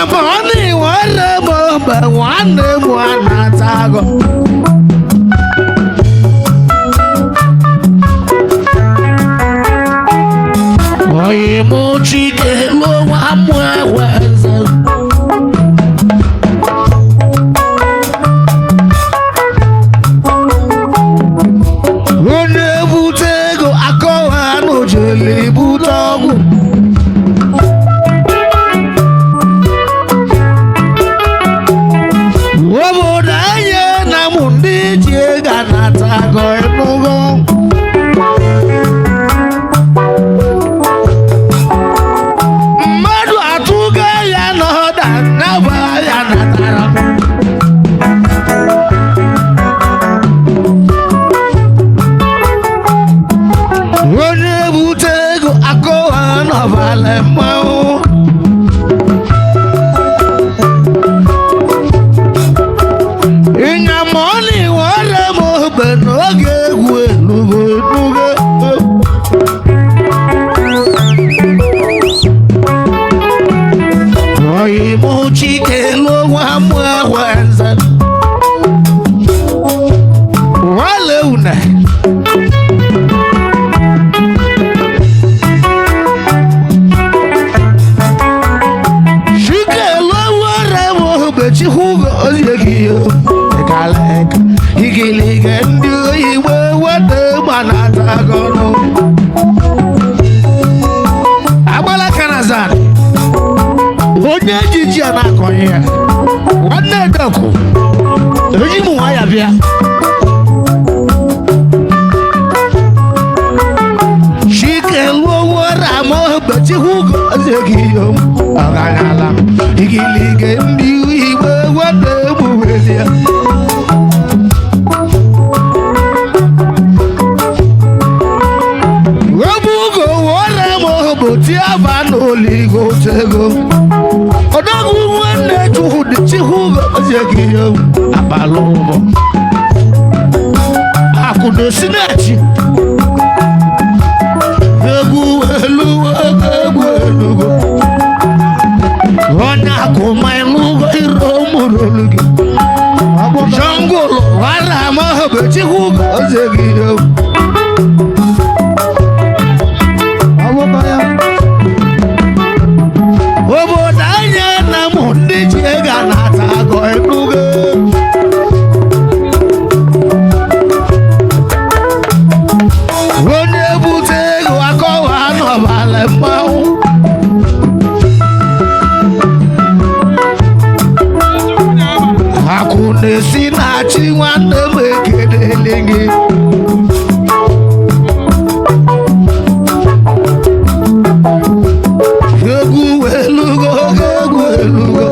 Ịnyamọni nwanne m mgbe nwanne m anatago. Oyi mụ Chike lụọ nwa mụ eweze. Onye bute ego akọwa n'ojele bute ọgwụ. Obodo anyị na mụ ndị ji ego anatago ịnụgo. Mmadụ atụgo ya n'ọda naba ya natara. Onye bute ego akọwa n'ọbala mmanwụ. Ịnyamọni nwere m ogbe n'oge egwu elugo enugo. Oyi mụ Chike lụọ nwa mụ enze. Wale une. Chike lụọ nwere m ogbe Chukwu gọzie gị o. Ịkalịka igiliga ndị oyibo weta gbanatagọnụ. Agbala Kanazan. Onye ejiji a na-akọnye ya. Nwanne Edokwu. Eji m nwa ya bịa. Chike lụọ nwere ama ogbe Chukwu gọzie gị o. Ọgaranya igiliga ndị igbo weta egbuweli ya. Webugo were m bụ tiaba n'oligo tego. Odogwu nwanne Chukwu dị Chukwu gọzie gị o. Abalị ụbọ. Akụ na-esi na-echi. Egwu elu egwu elugo. Onye akụma ịnụgo iro mụrụ olu gị. Jọngụlụ wara m bụ Chukwu gọzie gị o. Obodo anyị na mụ ndị ji ego anata agọ enugo. Onye bute ego akọwa n'ọbala mmanwụ. Akụ na-esi na chi nwanne m ekelele gị. Egwu elugo, egwu elugo.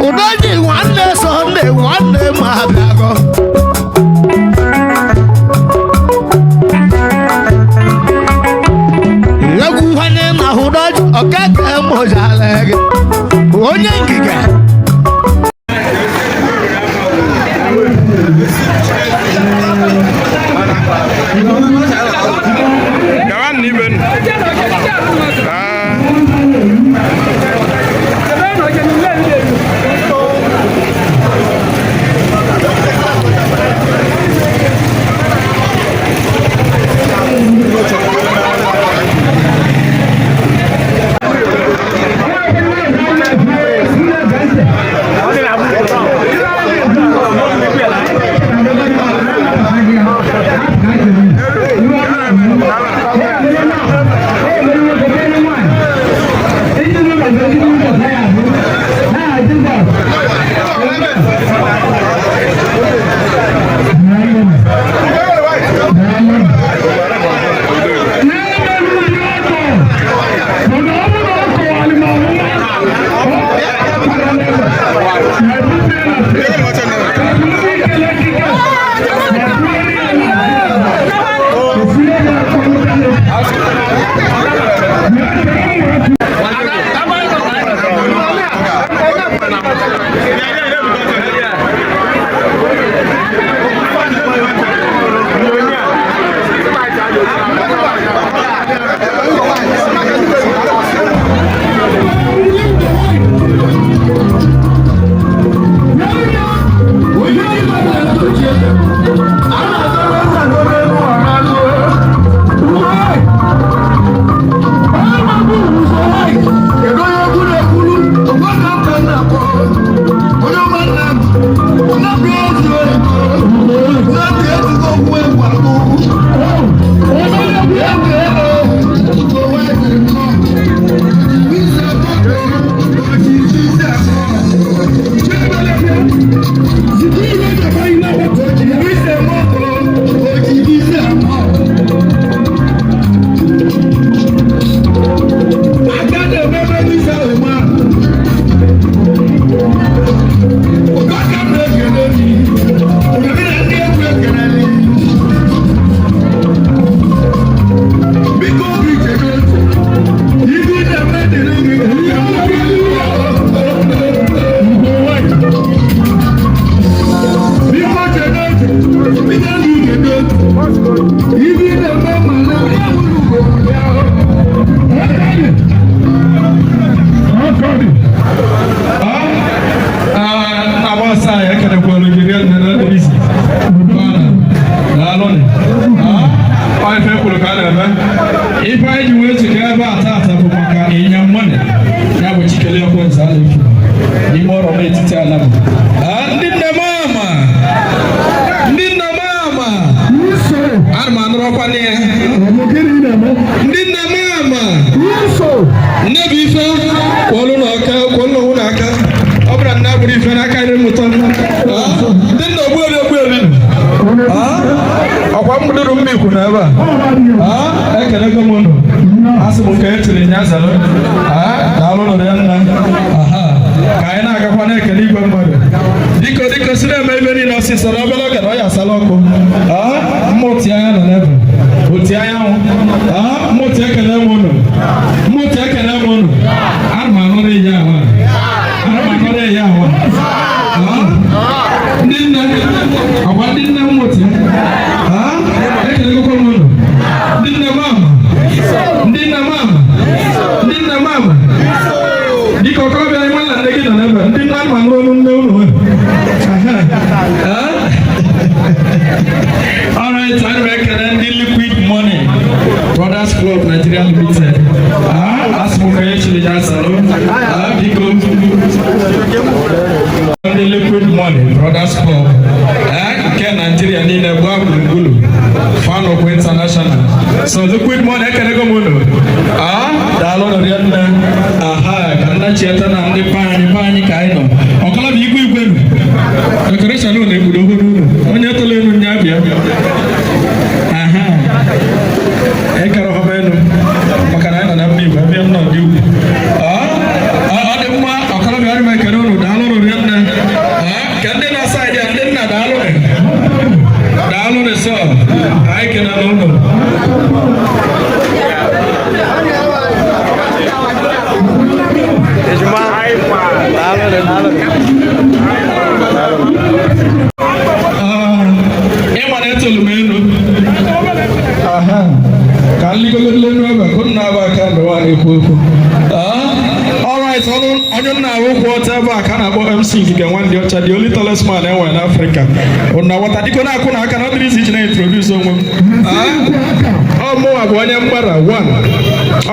Udoji nwanne Sọnde nwanne m abịago. Egwu nwanne na Udoji okeke mụjara gị. Onye ngige. Gawa n'ibe nụ. Ah. Ọ ife kwuru ka a na-eme. Ife anyị ji wee zukọ ebe a taata bụ maka ịnya mmanụ ya bụ Chikele Ekwensu ala efu n'ime ọrọ n'etiti ala bụ. Ndị nne m ama, ndị nne m ama, ana m anụrọkwa ya. Ndị nne m ama, nne bụ ife kwọlụ n'ọka kwọlụ n'onwe n'aka. Ọ bụrụ na nne abụrụ ife n'aka iri mmụta. Ndị nna ogbuebi ogbuebi, ọkwa m duru mma ikwu na ebe a, ekelego m unu. Asị m nke e tiri nya zara. Daalụ nụrụ ya nna. Ka anyị na-agakwa na-ekele igwe mmadụ. Biko, dịka si na-eme ibe niile ọsịsọ na obere oge na ọ ya asala ọkụ. Mmụti anya nọ n'ebe oti anyanwụ. Mmụti, ekele m unu. Mmụti, ekele m unu. Ana m anụrụ ihe ahụ, ana m anụrụ ihe ahụ. Ndị nne, ọkwa ndị nne mmụti, ekelegokwa m unu. Ndị nne m ama, ndị nne m ama, ndị nne m ama. Dịka ọkọrọbịa anyị nwanna nne gị nọ n'ebe, ndị nne anụ anụ olu nne unu. Alright, ana m ekele ndị Liquid Money Brothers Club Nigeria Limited. Asị m ka onye chiri ya salụ. Biko, ndị Liquid Money Brothers Club nke Nigeria niile gbaa gburugburu, fanokwu international. So Liquid Money, ekelego m unu. Daalụ nụ nne. Aha ka nna chieta na ndị be anyị, be anyị ka anyị nọ. Ọkọlọbịa igwe igwe nụ. Decoration unu ekpuru ogo n'unu. Onye tụrụ elu nya bịa. Aha. Ekere ọhụma elu maka na anyị nọ na mba Igbo ebe m nọ dị ugwu. Ọ dị mma, ọkọlọbịa, ọrụ m ekele unu. Daalụ nụ nne. Ka ndị nọ side a, ndị nna, daalụ nụ. Daalụ nụ sọ. Anyị kelere unu. Ejima. Daalụ, daalụ. Ịma na etolu m elu ka nligogodolu elu ebe ka unu na-aba aka ndụ nwa na-ekwu okwu. Alright, onye nna ahụ kwụ ọtọ ebe a ka a na-akpọ MC Ngige Nwandị Ọcha, the only tallest man enwere n'Africa. Unu na-aghọta? Dịka na-akwụ na aka na ọ dịrị izi iji na-introduce onwe m. Ọ mụnwa bụ onye mgbara one.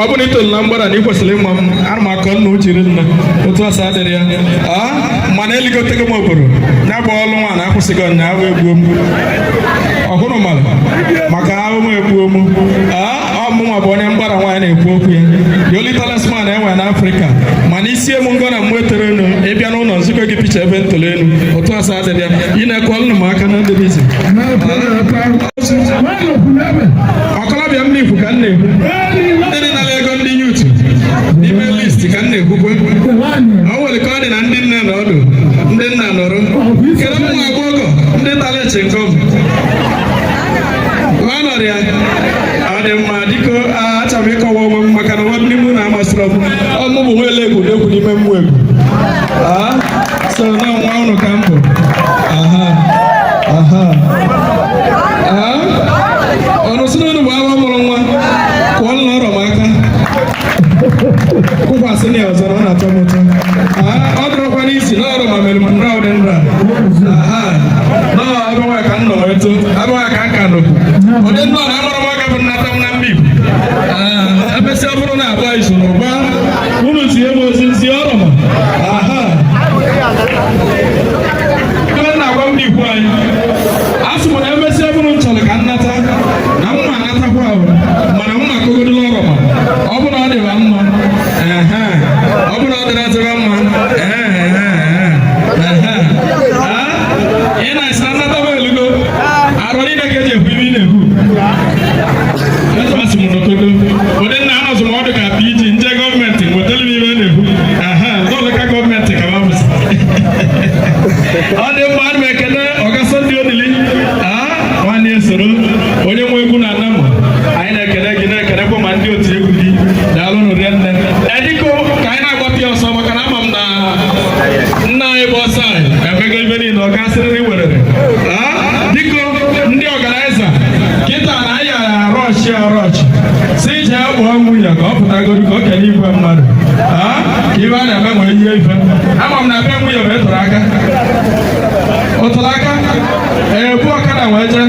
Ọ bụrụ na itolu na mgbara na ị kwesịrị ịma m, ana m akọ nna uchiri nna otu ọsọ adịrị ya. Mana eligotego m obodo ya bụ ọlụ nwa na-akwụsịghị ọnya ahụ egbuo m ọhụrụ mara maka ahụ m egbuo m. Ọ mụnwa bụ onye mgbara nwaanyị na-ekwu okwu ya, the only tallest man enwere n'Africa. Mana isi emu ngọ na mmụ etere elu ịbịa n'ụlọ nzukọ gị picha ebe ntụrụ elu otu ọsọ adịrị ya. Ị na-ekwe ọlụ m aka na ndịrị izi. Ọkọlọbịa m n'ikwu ka m na-ekwu, ndị nara ego ndị youth n'ime list ka m na-ekwukwe. O nwere ka ọ dị na ndị nne na ọdụ ndị nna nọrọ kedu ụmụ agbọghọ ndị tara chingom ha nọrọ ya. Ọ dị mma. Dịka achọrọ m ịkọwa onwe m maka na nwanne m na-amasịrị m ọmụ bụ nwele egwuregwu n'ime mmụọ egwu so na nwa unu ka m bụ. Aha aha ọnụ si n'unu bụ awa mụrụ nwa kụọ nna ọrọ m aka kụkwasị na ya ọzọ na ọ na-atọ m ụtọ. Ọ dụrọkwa n'isi na ọrụ ma mere m nra ụdị nra nọọ ebe nwa ka m nọ wee too, ebe nwa ka m ka nọkwu ụdị nnọọ na amara m aka bụ nnata m na mba Igbo. Emesịa, ọ bụrụ na agba izu na ụba unu tie m ozi nzi ọrụ ma aha ebe m na-agwa ndị ikwu anyị, a sị m na emesịa bụrụ m chọrọ ka m nata na mma anatakwa ahụ, mana mma kogodola ọrụ ma ọ bụ na ọ dịba mma. Ehe, ọ bụ na ọ dịrị mma. Ehe, ehe, ehe, ehe. Ị na-esi na nnata m elugo arọ niile ka eji ekwu ibe ị na-ekwu. Asị m n'okodo ụdị nna anọzụ m ọdụ ka PG nje gọọmenti nwetara m ibe na-ekwu. Aha n'ụlọ gọọmenti ka m abụsị. Ọ dị mma. Ana m ekele ọga Sunday Odili, nwanne esoro onye nwe egwu na anamụ. Anyị na-ekele gị, na-ekelekwa ma ndị otu egwu gị. Daalụ nụ nne. Ediko ka anyị na-agbapụ ya ọsọ maka na ama m na nna anyị bụ ọsọ anyị emego ibe niile ọ gasịrịrị werere. Biko, ndị organizer, kịta na anyị arọchi arọchi si ije kpọọ nwunye ka ọ pụtagoro ka o kelee igwe mmadụ ka ibe a na-eme nwee ihe ife. Ama m na be nwunye wee tụrụ aka, ọ tụrụ aka ee, bụ ọkada wee jee.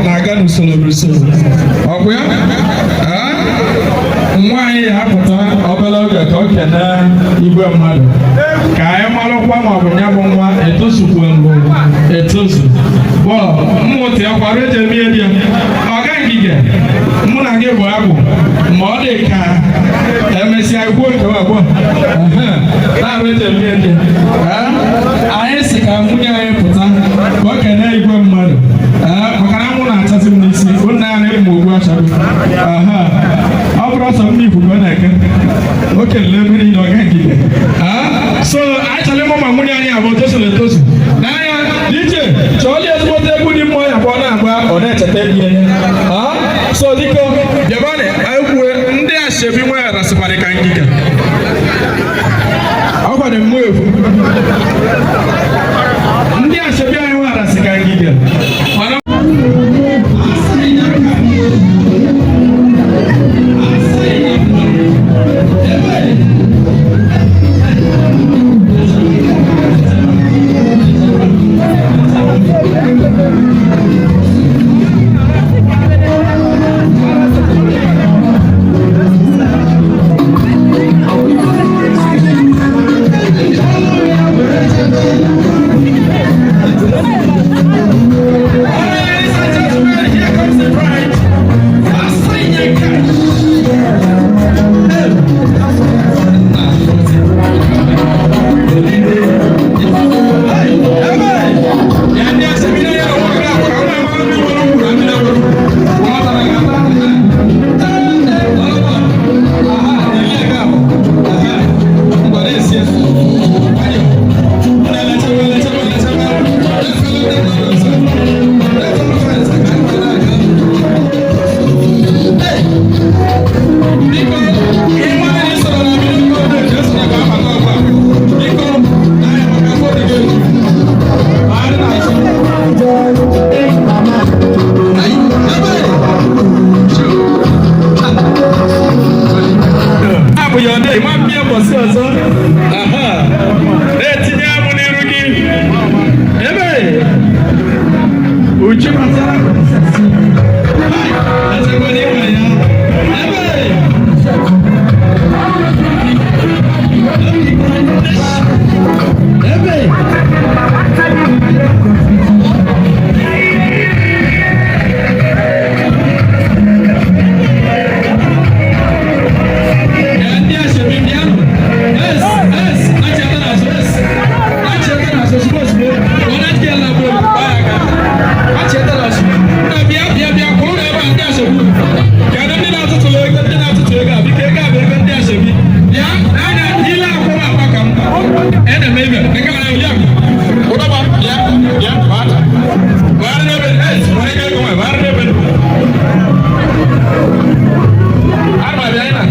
Na-aga n'usoro n'usoro. Ọ bụ ya? Nwaanyị ya apụta obere oge ka o kene igwe mmadụ ka anyị marụkwa ma ọ bụ ya bụ nwa etozukwa mbụ etozu. Bọọlụ mmụta ya kwara eji eme ihe dị ya. Ọga Ngige, mụ na gị bụ agwụ ma ọ dị ka emesịa kwuo nke abụọ na-arụ eji eme ihe dị ya. Anyị si ka nwunye anyị pụta ka o kene igwe mmadụ, maka na anwụ na-achasị m n'isi nna ya na-ekpu ogbu achago. Ọ bụrụ ọsọ ndị Igbo ka ọ na-eke o kelele ebe niile. Ọga Ngige, so anyị chọrọ ịmụ ma nwunye anyị abụọ tozuru etozu n'anya. DJ, chọọla ezigbote egwu dị mma ya bụ ọ na-agba, ọ na-echeta ihe ya. So biko bịabanị, egwu ndị ashebi nwa ya rasịkwarị ka Ngige ọ kwado mmụọ egwu ndị ashebi anyị nwa rasị ka Ngige mana. Ladies and gentlemen, here comes the bride. Asinya. Abụghị ọ na ịma mmịa mbọsị ọzọ. Aha. Na-etinye amụ n'iru gị ebe uju batara. Echekwa n'ịnwe ya ebe. Ebe. Ndị ashebi, bịanụ. S S achịata na azụ, S achịata na azụ ozugbo ozugbo. Ọ na-adị ala bụ gbaa aka achịata na azụ na bịa bịa bịa kwụrụ na ebe a. Ndị ashebi, kedu ndị na-atụtụrụ ego? Ndị na-atụtụ ego a, biko, ego a bụ ego ndị ashebi. Bịa n'anya ile akwụrụ akpa ka m ene m ebe nke na oli akụ ụdọba. Bịa bịa bata gbara n'ebe S gbara ego nwe gbara n'ebe ana abịa anyị na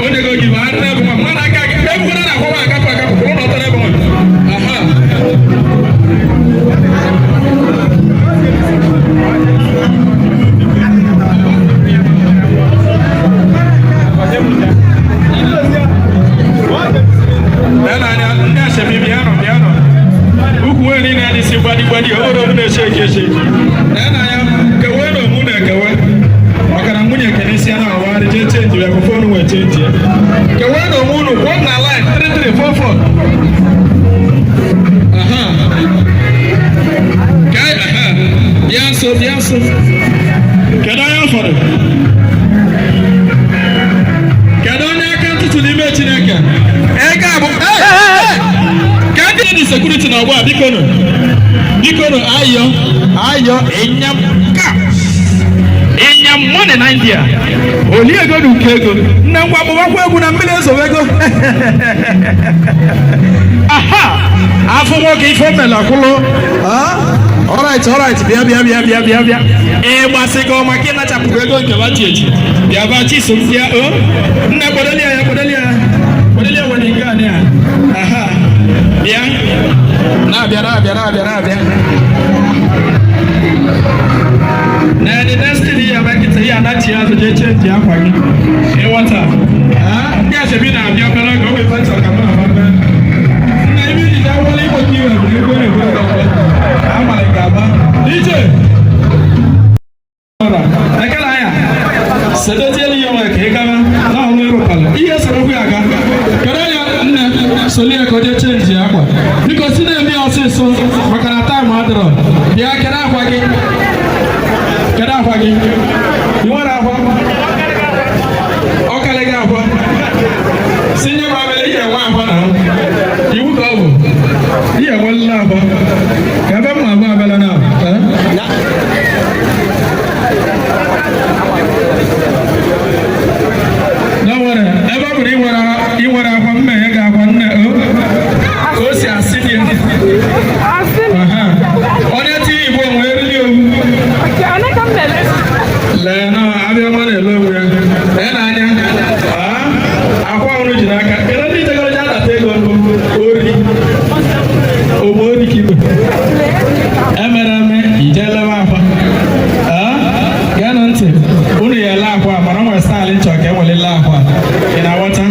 onye go gị gbara n'ebe nwa mmadụ aka aka ebe na akwụkwọ akapụ akapụ kwụrụ n'ọtọ n'ebe nwa. Aha. Lee n'anya, ndị ashebi, bịanụ bịanụ. Ukwu nwere niile adịsị gbadi gbadi obere obu na-eche eke eche. Lee n'anya, kewe na omu na-ekewe maka na nwunye kenesi na awagharị jee change ya bụ phone wee change ya. Kewe na onwe unu kwụọ na line 3 3 4 4. Aha. Ka aha. Bịa nso, bịa nso. Kedu onye ọ fọdụ? Kedu onye aka ntụtụ n'ime Chineke? Ego a bụ ka ndị dị security na ọgbọ a. Biko nụ, biko nụ, ayọ ayọ ịnyam ka ịnyam. Money na India oli ego na uke ego. Nne, ngwa, gbawakwa egwu na mmiri ezowego. Aha, afọ nwoke ife omela kwụlụ. Alright, alright, bịa, bịa, bịa, bịa, bịa, bịa. Ị gbasịgo maka ịnachapụgo ego nke ba ji eji bịa ba chisom bịa. O nne, kwadolia ya, kwadolia ya, kwadolia. Nwere nke a ya. Aha, bịa, na-abịa, na-abịa, na-abịa, na-abịa. Na the next thing ya bụ kịta ya anachi azụ, jee change akwa gị. Ịghọta? Ndị asoebi na-abịa obere oge. O wee chọrọ ka mụ na ha mee. Nna, ibe iji awọla igbochi iwe bụ ego na-ekwe amalị ga-aba DJ ekele anya sedozielu ya onwe ka ị gaba na ọrụ ịrụpala ihe soro okwu ya aga. Kedu ya, nne? Soli ya ka o jee change akwa. Biko, si na-eme ya ọsịsọ maka na time adịrọ. Bịa, kedu akwa gị? Kedu akwa gị? Ị nwere akwa? Ọ karịghị akwa si nye m abịa. Ihe enwe akwa na iwu ka ọ bụ ihe enwelele akwa ka ebe m abụọ abịala na eh? Na nwere ebe ọ bụrụ inwere akwa mmeghe gị akwa, nne o ka o si asị gị. Aha. Onye tinye igbo nwee eriri owu. Lee na abịa nwa na-ele onwe ya lee n'anya. Akwa ọrụ ji n'aka. Kedu ndị jegoro je anata ego mbụ? Ori ogbo ori ka igwe emere eme ije lewe akwa. Geenụ ntị, unu ya ele akwa, mana o nwere style nchọ ka ewelele akwa. Ị na-aghọta?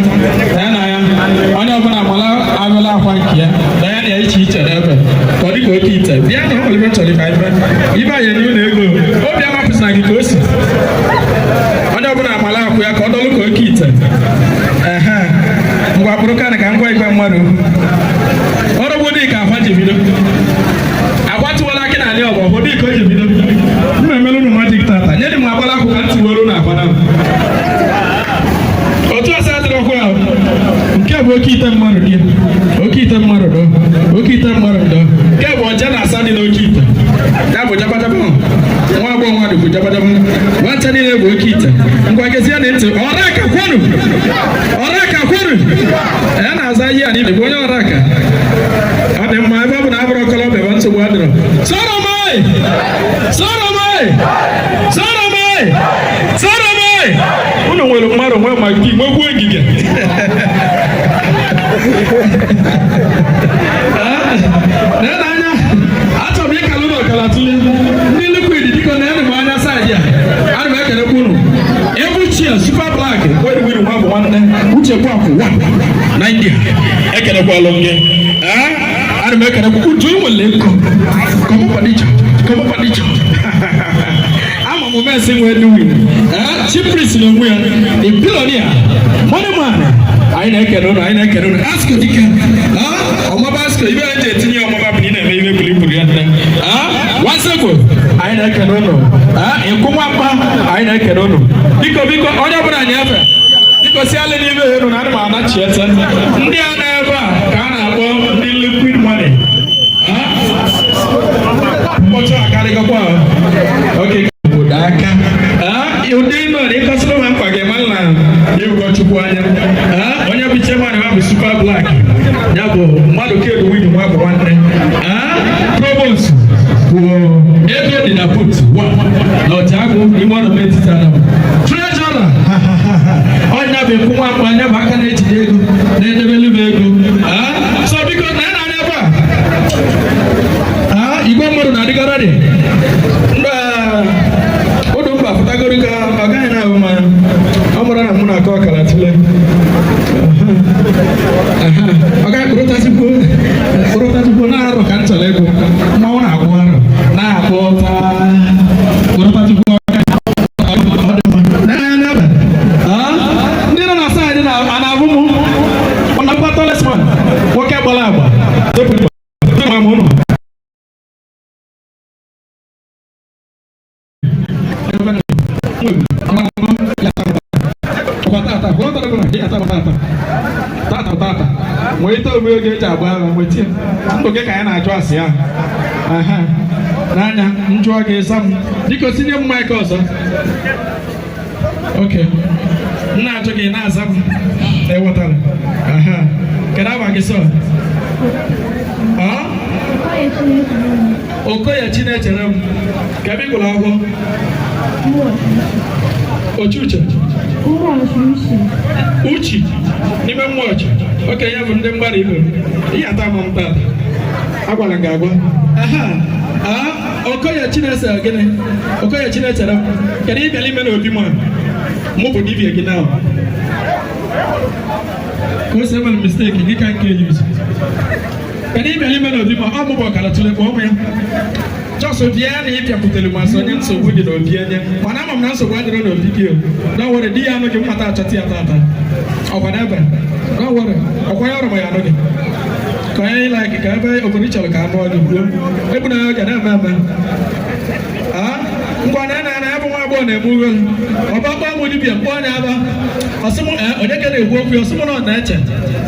Lee na ya, onye ọbụla mara abịala akwa nke ya na ya na iche iche n'ebe ka ọ dị ka oke ite. Bịa na ọ nwere ibe chọrọ ka ibe ibe anyị enye unu ego. Obi amapụsịna gị ka o si. Onye ọbụla amala akwụ ya ka ọ dọlụ ka oke ite. Ehe, ngwa, kpụrụ kanị ka ngwa igwe mmadụ okwu. Ọrụ bụ dị ka akwa ji bido akwa tiwala akị na alị ọgọ bụ dị ka o ji bido. M emelu unu magic tata. Nye dị m agbala akwụ ka m tiwere unu akwa na otu ọsọ adịrọkwa ahụ. Nke bụ oke ite mmadụ dị, oke ite mmadụ dọ, oke ite mmadụ dọ. Nke bụ ọja na asa dị n'oke ite ya bụ jabajaba. Nwa agbọghọ nwa dịkwu jabajaba. Nwata niile bụ oke ite. Ngwa, gezie na ntị. Ọra aka kwenu, ọra aka kwenu. Ya na-aza ihe a niile bụ onye ọra aka. Ọ dị mma. Ebe ọ bụ na abụrụ ọkọlọbịa bụ nsogbu adịrọ. Sọrọ m, sọrọ m, sọrọ m, sọrọ m. Unu nwere mmadụ nwee ma gị nwekwuo ngige. Lee anya, achọrọ m ịkala ụlọ ọkala tụle ndị liquid. Biko, na enu m anya side a. Ana m ekelekwa unu. Egwu chia super black weri nwa bụ nwanne uche kwakwu wa na India. Ekelekwalụ m gị. Ana m ekelekwa uju nwere ego kọmọkwadịcha kọmọkwadịcha. Ama m mesi nwee duwin chief priest na onwe ya, the billionaire money man. Anyị na-ekele unu, anyị na-ekele unu. Asko dike ọmaba asko ibe anyị ji etinye ọmaba bụ na ị na-eme ibe buru ibu ya nne wasekwo. Anyị na-ekele unu. Ịkwụ nwamba, anyị na-ekele unu. Biko, biko, onye ọbụla anyị efe, biko, si alị n'ime elu na ana m anachiete ndị a na-ebe a ka a na-akpọ ndị liquid money. Mkpọtụ akarịgakwa oke obodo aka. Ụdị nọ na ịkọsịrị ha mkpa gị mara na ịgwọ Chukwu anya. Onye bụ chairman ha bụ super black, ya bụ mmadụ kedu win nwa bụ nwanne provost bụ ego dị na put wa na ọchagụ ime ọnọdụ etiti anam. Treasurer ọnya bụ ekwu nwa mkpa anya bụ aka na-ejide ego na-edebelu m ego. So biko, na ya na-anya ebe a, igwe mmadụ na-adịgara dị ndị ụdụ mba pụtagoro ka ọ gaghị na-ahụ mmanya. Ọ mụrụ na mụ na-akọ ọkara tụle. Ọ gaghị kpụrụtasịkwuo, kpụrụtasịkwuo na-arụ ka m chọrọ ịgụ mmanwụ na-agwụ arụ na-akpụ ụta. Kpụrụtasịkwuo ọka. Ọ dị mma. N'anya ndị nọ na side na a na-abụ m ọ na-agba tallest man, nwoke gbara agba ma ụnụ. Tata tata nwee ite obe ego eji agba agha nweta ndụ gị ka anyị na-ajụ asị ya. N'anya njụọ gị ịza m. Biko tinye m mic ọzọ. Ok, m na-ajụ gị na-aza m. Ewetara. Aha. Kedu afa gị sọ? Ah? Okoye Chinechere m. Ka ebe ị gụrụ akwụkwọ? Ochuche. Uchi n'ime mmụọ ọchị. Okenye bụ ndị mgbara ibe m. Ihe ata m tata. Agwara m gị agwa. Aha. Ah, Okoye Chinese gịnị? Okoye Chinechere m. Kedu ị bịara ime n'obi m a? Mụ bụ dibịa gị na. Ka o si emere mistake gị ka nke use. Kedu ị bịara ime n'obi m a? Ọ mụ bụ ọkara tụle kpọọ m ya. Just bịa na ị bịakwutere m asị onye nsogbu dị n'obi enye, mana ama m na nsogbu adịrọ n'obi gị o. Don't worry, di ya anụ gị mmata achọta ya tata. Ọkwa n'ebe. Don't worry, ọkwa ya ọrụ ma ya anụ gị. Ka onye like ka ebe obodo chọrọ ka anụ gị kwuo. Ebu na ya ga na-eme eme. Ah, ngwa na na na ya bụ nwa agbọghọ na-eme ughelu. Ọba kpọọ m dibịa mkpọọ ya aba. Ọsị m onye ka na-ekwu okwu ya, ọsị m na ọ na-eche.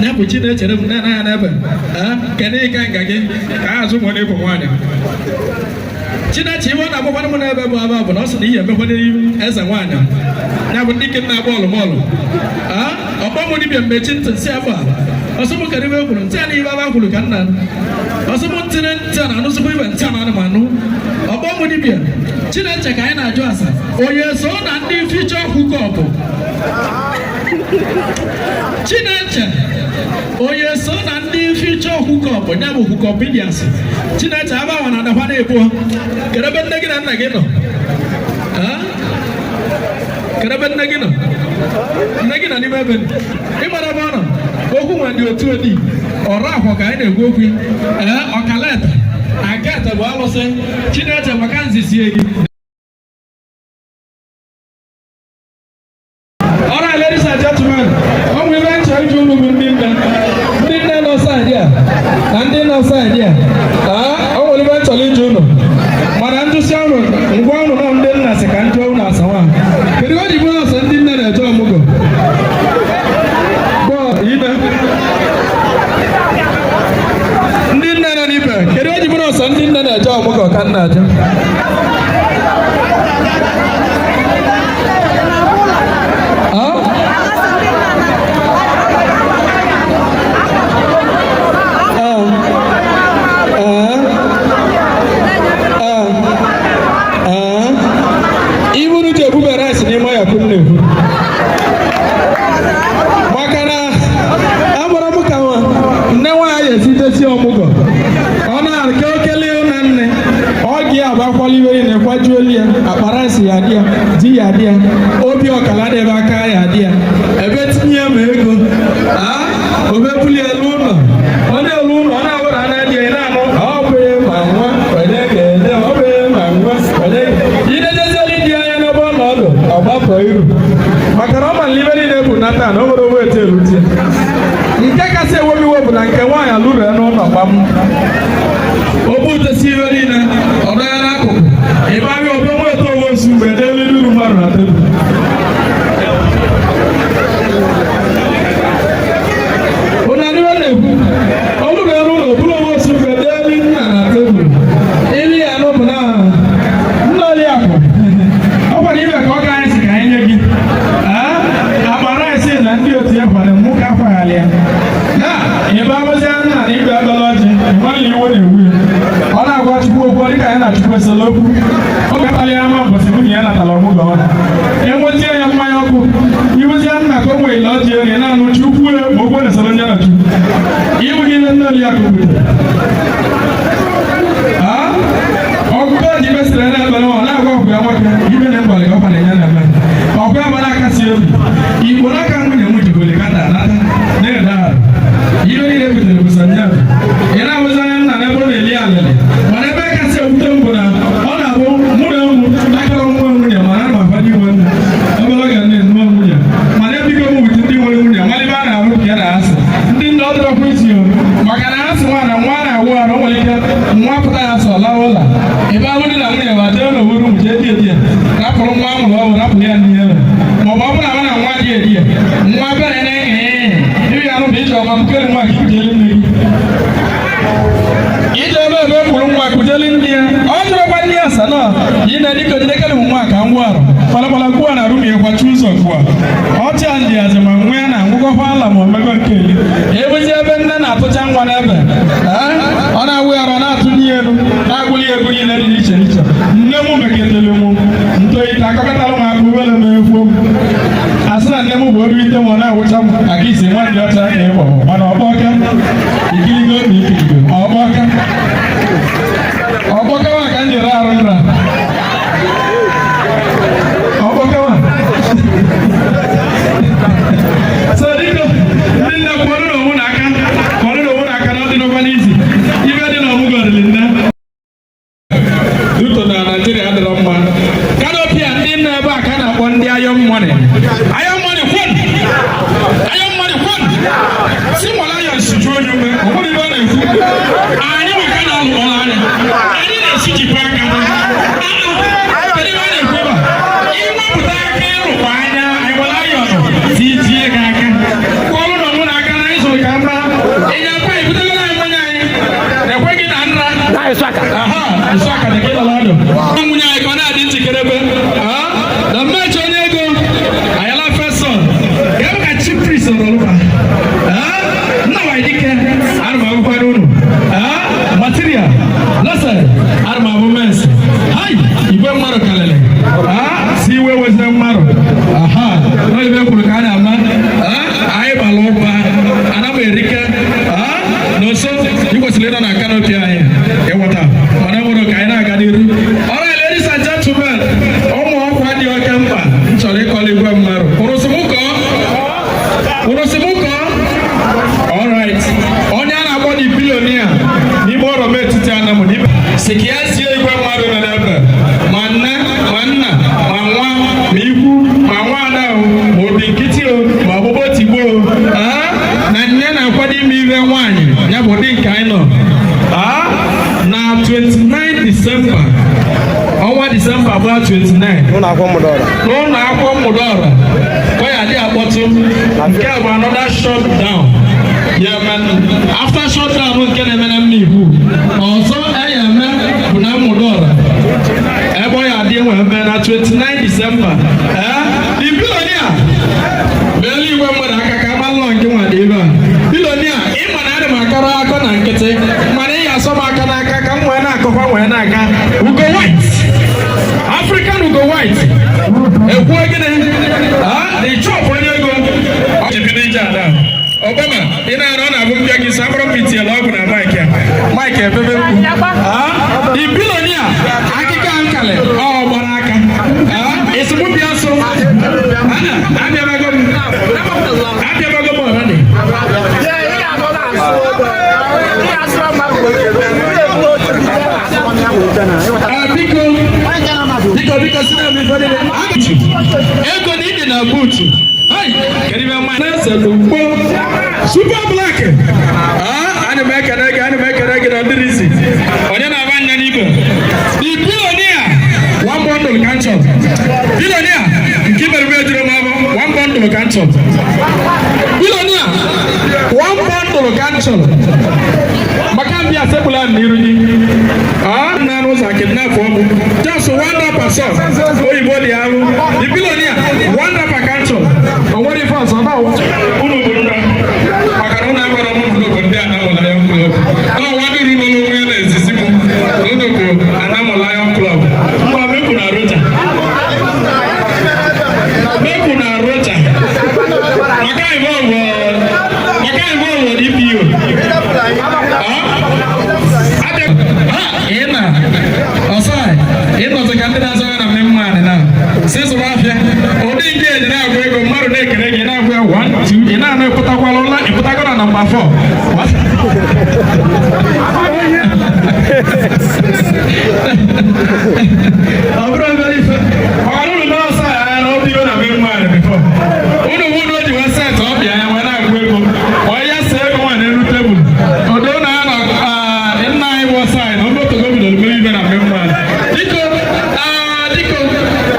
Ya bụ chi na-echere m na na ya n'ebe. Ah, kedu ịka nga gị ka a azụ m onye bụ nwaanyị. Chineche iwe ọ na-agbakwanụ m n'ebe bụ aba bụ na ọ sị na ihe emekwana eze nwaanyị ya bụ ndị ike na-agba ọlụ mọlụ. Ọkpọ m dibịa mmechi ntị nsị afọ a. Ọsị m kedu ibe kwuru ntị a na ibe aba kwuru ka nna ọsị m ntị ntị a na-anụzikwa ibe ntị a na anụmanụ. Ọkpọ m dibịa Chineche ka anyị na-ajụ asa onye so na ndị future hookup. Chineche onye so na ndị future hookup ya bụ hookupidians. Chineche abawa na adakwa na-ebu. Kedu ebe nne gị na nna gị nọ? Kedu ebe nne gị nọ? Nne gị nọ n'ime ebe ịmara ebe ọ nọ. Okwu nwe ndị otu odi ọrụ akwọ ka anyị na-ekwu okwu. Ee, ọkaleta agata bụ alụsị. Chineche maka nzizie gị. All right, ladies and gentlemen, ọ nwere ebe nchọ iji unu bụ ndị nne. Ndị nne nọ side a na ndị nọ side a. Ah, ọ nwere ebe nchọrọ iji unu. Mana njụsị unu, ngwa unu nọ ndị nna sị ka njụọ unu asa nwa. Kedu o ji bụrụ ọsọ ndị nne na-eje ọmụgwọ? Bọọ ime. Ndị nne nọ n'ibe, kedu o ji bụrụ ọsọ ndị nne na-eje ọmụgwọ ka nna aje? Iburu ji ebube rice n'ime ya kwụ na-ekwu maka na agbara m ka nne nwaanyị esitesi ọmụgwọ ọ na-arịka okele na nne ọ gị agbakwala iwe niile kwajuolu ya akpa rice ya dị ya di ya dị ya obi ọkala debe aka ya dị ya ebe tinye ma ego obe buli elu ụlọ ọ na-elu ụlọ ọ na-awụra anya dị ya na-anụ ọ bụ ma nwa onye ga-enye ọ bụ ma nwa onye idejezieli dị anya n'ebe ọ nọ ọdụ ọgbakọ iru maka na ọ ma na ibe niile bụ nata na o nwere owe etu elu tie. Nke kasị ewe m iwe bụ na nke nwaanyị alụrụ ya n'ụlọ gbam obutesi ibe niile ọ nọ ya n'akụkụ ebe ahịa obe nweta onwe osu mgbe n'elu uru mmadụ na tebụl. Ụnụ adịghị na-ekwu ọ bụrụ na ụlọ bụrụ onwe osu mgbe n'elu nna na tebụl ili ya n'ụmụ na nna Oriakụ ọ gwara ibe ka ọ ga anyị si ka anyị nye gị akpa rice na ndị otu ya kwara mụ ka akwagharị ya na ebe abụzịa nna na igwe agọla ọjị ịmalị iwe na-ewu ya ọ na-agwa Chukwu okwu dịka anyị na Chukwu esela okwu. Ọ ga-akpali ya ama mbọsị nwunye ya natara ọmụgwọ ọ enwezie ya mmanya ọkụ iwezie nna ka o nwere ọjị eri na-anụ Chukwu ma okwu na-esoro nye na Chukwu iwu gị ihe nne Oriakụ butere ọgụgụ ji mesịrị na-ekpere ọ na-agwa ọgwụ ya nwoke ibe na mgbalị ka ọ na-enye na eme ọgụ ya mara akasi obi igbo n'aka nwunye m jigoli kata nata na-ede arụ ihe niile butere bụ sanya ị na-ahụzi anya nna n'ebe ọ na-eli alịlị. Mana ebe kasị ewute m bụ na ọ na-abụ mụ na ụmụ akọrọ nwa nwunye mana ana m akwado inwe nne obere oge nne nwa nwunye mana ebigo m wute ndị nwere nwunye mara ebe a na-arụ ka ya na-asị ndị nna ọ dịrọkwa isi o maka na asị nwa na nwa na-awụ arụ o nwere ike nwa pụta ya sọ lawa ụlọ ebe ahụ dị na nwunye ma jee n'owuru ụmụ jee di edi ya rapụrụ nwa amụrụ ọhụrụ rapụrụ ya n'ihe mere ma ọ bụ ọ bụrụ na nwa na nwa dị edi ya nwa bịara na-enye iri anụ bụ ije ọma bukere nwa gị kujeli nne gị ije ebe ebe mkpụrụ nwa kujeli nne ya ọ jụrụkwa Dịka ojidekele m nwa ka m gwa arụ kpalakpala kwuo na rum ya kwachi ụzọ kwuo ọchịa ndị azị ma nwa ya na ngwụgọkwa ala ma omego nke eli ebuzi ebe nne na-atụcha nwa n'ebe. Ee, ọ na-awụ ya arụ, ọ na-atụnye ya elu, na-agwụli ya ego niile dị n'iche n'iche. Nne m meketele m ntoyite akọkọtara m aka ubele m ekwuo asị na nne m bụ obi ite m, ọ na-awụcha m aka isi nwa dị ọcha ka ịkpọ, mana ọkpọka ikirigo na ikirigo ọkpọka ọkpọkawa ka m jere arụ nra ọkpọkawa. So dịka ndị nne, kwọrọ n'onwe n'aka, kwọrọ n'onwe n'aka na ọ dị n'ọkwa n'izi ibe dị n'ọmụgwọ dịrị nne duto na Naijiria adịrọ mma. Canopy a, ndị nọ ebe a ka a na-akpọ ndị Iron Money. Iron Money kwon, Iron Money kwon, si nwere iron si juo onye ume. Ọ nwere ibe ọ na-ekwu anyị maka na alụ ọrụ anya anyị na-esijipụ aka. Kedu ibe a na-ekwu ebe a? Ịmapụta aka ịrụkwa anya anyị nwere iron tijie gị aka kwọrụ na onwe na aka na anyị zụrụ ka mma ịnya akwa ebutegoro anyị mmanya anyị na-ekwe gị na nra. Aha, nsọ aka dị ka ịlọrọ ọdụ. Nwunye anyị ka ọ na-adị njikere ebe. Na mmechi onye ego, Ayala first son. Ya bụ ka chief priest nọrọ ụka. Nna wa dike, ana m akwụkwọ n'unu. Material, listen, ana m abụ mens. Hai, igwe mmadụ karịrị. Si iwe wezire mmadụ. Aha, n'oyibe kwuru ka a na-ama. Anyị gbara ụba, ana m erike. N'nso, ị kwesịrị ịnọ na canopy anyị ịghọta, mana enwere ka anyị na-aga n'iru. Alright, ladies and gentlemen, ụmụ ọkwa dị oke mkpa m chọrọ ịkọla igwe mmadụ. Kwụrụsị m kọọ, kwụrụsị m kọọ. Alright, onye a na-akpọ the billionaire n'ime ọrọm etiti anamụ n'ime si ka ya sie igwe mmadụ nọ n'ebe, ma nne, ma nna, ma nwa, ma ikwu, ma nwa ada o, ma obi nkịtị o, ma ọgbụgbọ tigbo o. Na nne na-akwado ime ire nwaanyị ya bụ ụdị nke anyị nọ na 29 Disemba, ọnwa Disemba bụ 29 Ụlọ akwụkwọ Mmụdọra. N'ụlọ akwụkwọ Mmụdọra ka ya adị akpọtụ. Nke a bụ another shutdown ya eme after shutdown nke na-eme na mma iwu ọzọ eya eme bụ na Mmụdọra ebe ọ ya adị enwe eme na 29 Disemba. Ee, the billionaire meelu igwe mmadụ aka ka ama nlọ nke nwa dị ebe a. Billionaire, ịma na adị m akọrọ akọ na nkịtị, mana ị ga-asọ m aka n'aka ka m wee na-akọkwa wee na-aga. Ugo White, African Ugo White, ekwuo gịnị? The chop onye ego ọ ji ije ada Obama ị na-arụ ọ na-abụ mbịa gị sọ abụrụ m itinyere ọgwụ na mic ya, mic ebebe mkpu. The billionaire, akịka nkali ọ gbara aka esemokwu bịa nso ana abịabago m, abịabago m already. Biko, biko, biko, si na ife dị ego na ịdị na buutu. Kedu ibe mma na-ese n'ugbo Super Black? Ana m ekene gị, ana m ekene gị na ndịrị isi onye na-aba anya n'ibe. The billionaire, one bundle ka nchọ. Billionaire nke mere m ejiri m abụ one bundle ka nchọ. Billionaire, one bundle ka nchọ maka mbịa sekpụla m n'iru gị na n'ụzọ kidnap ọmụ. Just one wrapper sọ oyibo dị arụ. The billionaire, one wrapper ka nchọ. O nwere ife ọzọ na unu bụ nna maka na unu agwara m unu bụ ndị Anamụ Lion Club. Ọ nwaduru nọ n'onwe ya na-ezizi m na unu bụ Anamụ Lion Club. Ngwa, mekwu na roja, mekwu na roja maka ibe ọgwụ, maka ibe ọgwụ DPO. Ị na ọsọ ịnọzi ka ndị na-azụ ya na mmemme anị na si zụrụ afịa ụdị nke eji na-agụ ego mmadụ na-ekere gị na-agụ ya 1 2 ị na-anụ ịpụtakwala ụla ịpụtago na nọmba 4. Ọ bụrụ obere ife ọrụ unu n'ọsọ ya na obi na mmemme anị before unu hụ na o ji wee set ọbịa ya wee na-agụ ego onye ya see ego nwa n'elu tebụl odo na ya na nna anyị bụ ọsọ anyị na obotogo bidoro mere ibe na mmemme anị. Biko, biko,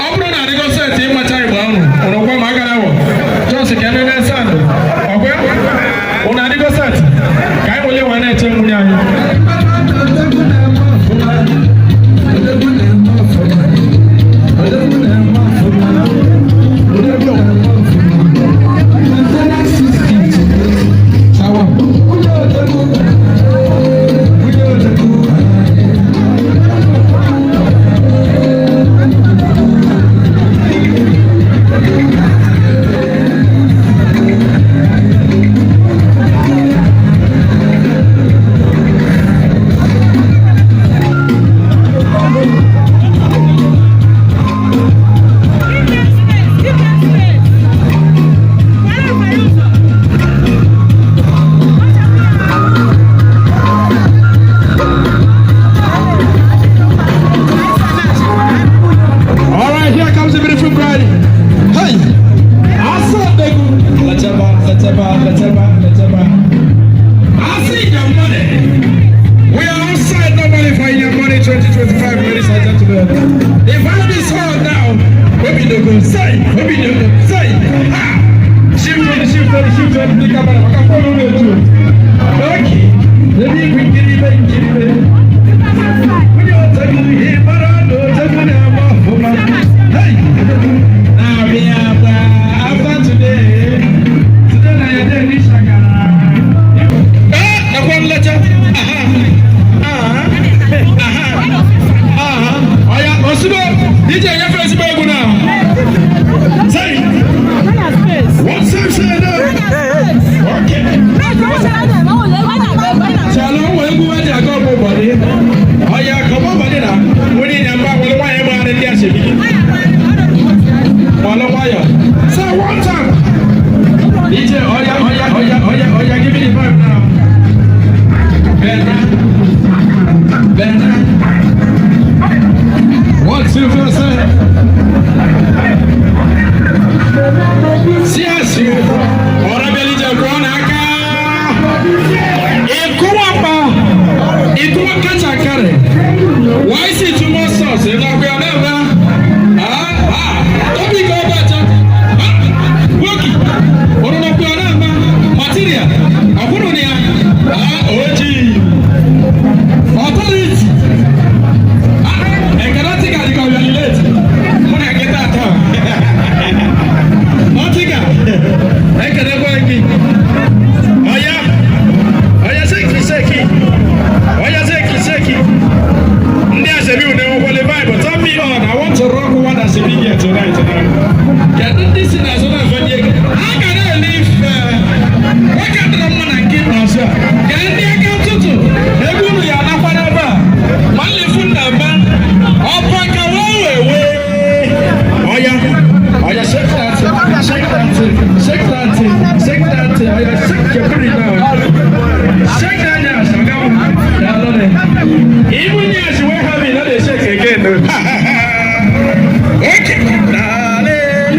ọ bụrụ na adịgo set ịmacha igba unu ụnụ gwa m agara wọ jos ka ebe na-ese andụ ọkwa ụnụ adịgo set ka anyị wele wee na-eche nwunye anyị. 2025, ladies and gentlemen. The vibe is on now. Obi no go say, Obi no go say. Ha! Shift on, shift on, shift on, the camera. Maka follow me too. Okay. Let me nkiribe nkiribe. Onye ọtagbu ihe mara na ọtagbu na-agba ọfụma. Hey! Now we are after today. Today na your day ni shagara. Eh, nakwa nlecha. Aha. Aha. Aha. Aha. Oya, osibo. DJ nyefe ezigbo egwu na. Say. What's up, say now? Okay. Shalom, wee egwu eji aga ọgwụ ụbọdị. Oya, kọmọ ụbọdị na. Onye nyamba nwere nwaanyị gbara ndị ashebi. Nwere nwayọ. Say one time. DJ, oya, oya, oya, oya, oya, give me the vibe now. Bena. Bena. One, two, three, say. See us, you. Ọ̀rọ̀ bẹ́ẹ̀ ni jẹ́ kọ́ n'aka. Ịkụwapa. Ịkụwa kacha karị. Why is it too much sauce? Ị na-akụ ya na-eme? Ah, ah. Topic ọbacha. Ah, nwoke. Ọrụ na-akụ ya na-eme? Material. Akwụrụ na ya. Ah, oji. Authority. Ah, ekele tika dị ka ọ bịara late. Mụ na nkịta atọ. Ọtịka. Ekelekwa gị. Ọya. Ọya shake shake. Ọya shake shake. Ndị asebi unu enwekwale vibe. Turn me on. I want to rock one asebi here tonight. Kedu ndị si n'azụ na-afanye ego? Ha ga na-ele ife. Nwoke dịrọ mma na nke ikpeazụ a. Gee ndị aka ntụtụ. Ego unu ya anakwa n'ebe a. Ma nlefu nna mba. Ọpa ka wee wee wee. Ọya. Ọya, shake that thing. Shake that thing. Shake that thing. Shake that thing. Ọya, shake your booty now. Shake that ass. Oga m. Daalụ nị. Even yes, wey have it, no dey shake again. Okay. Hallelujah.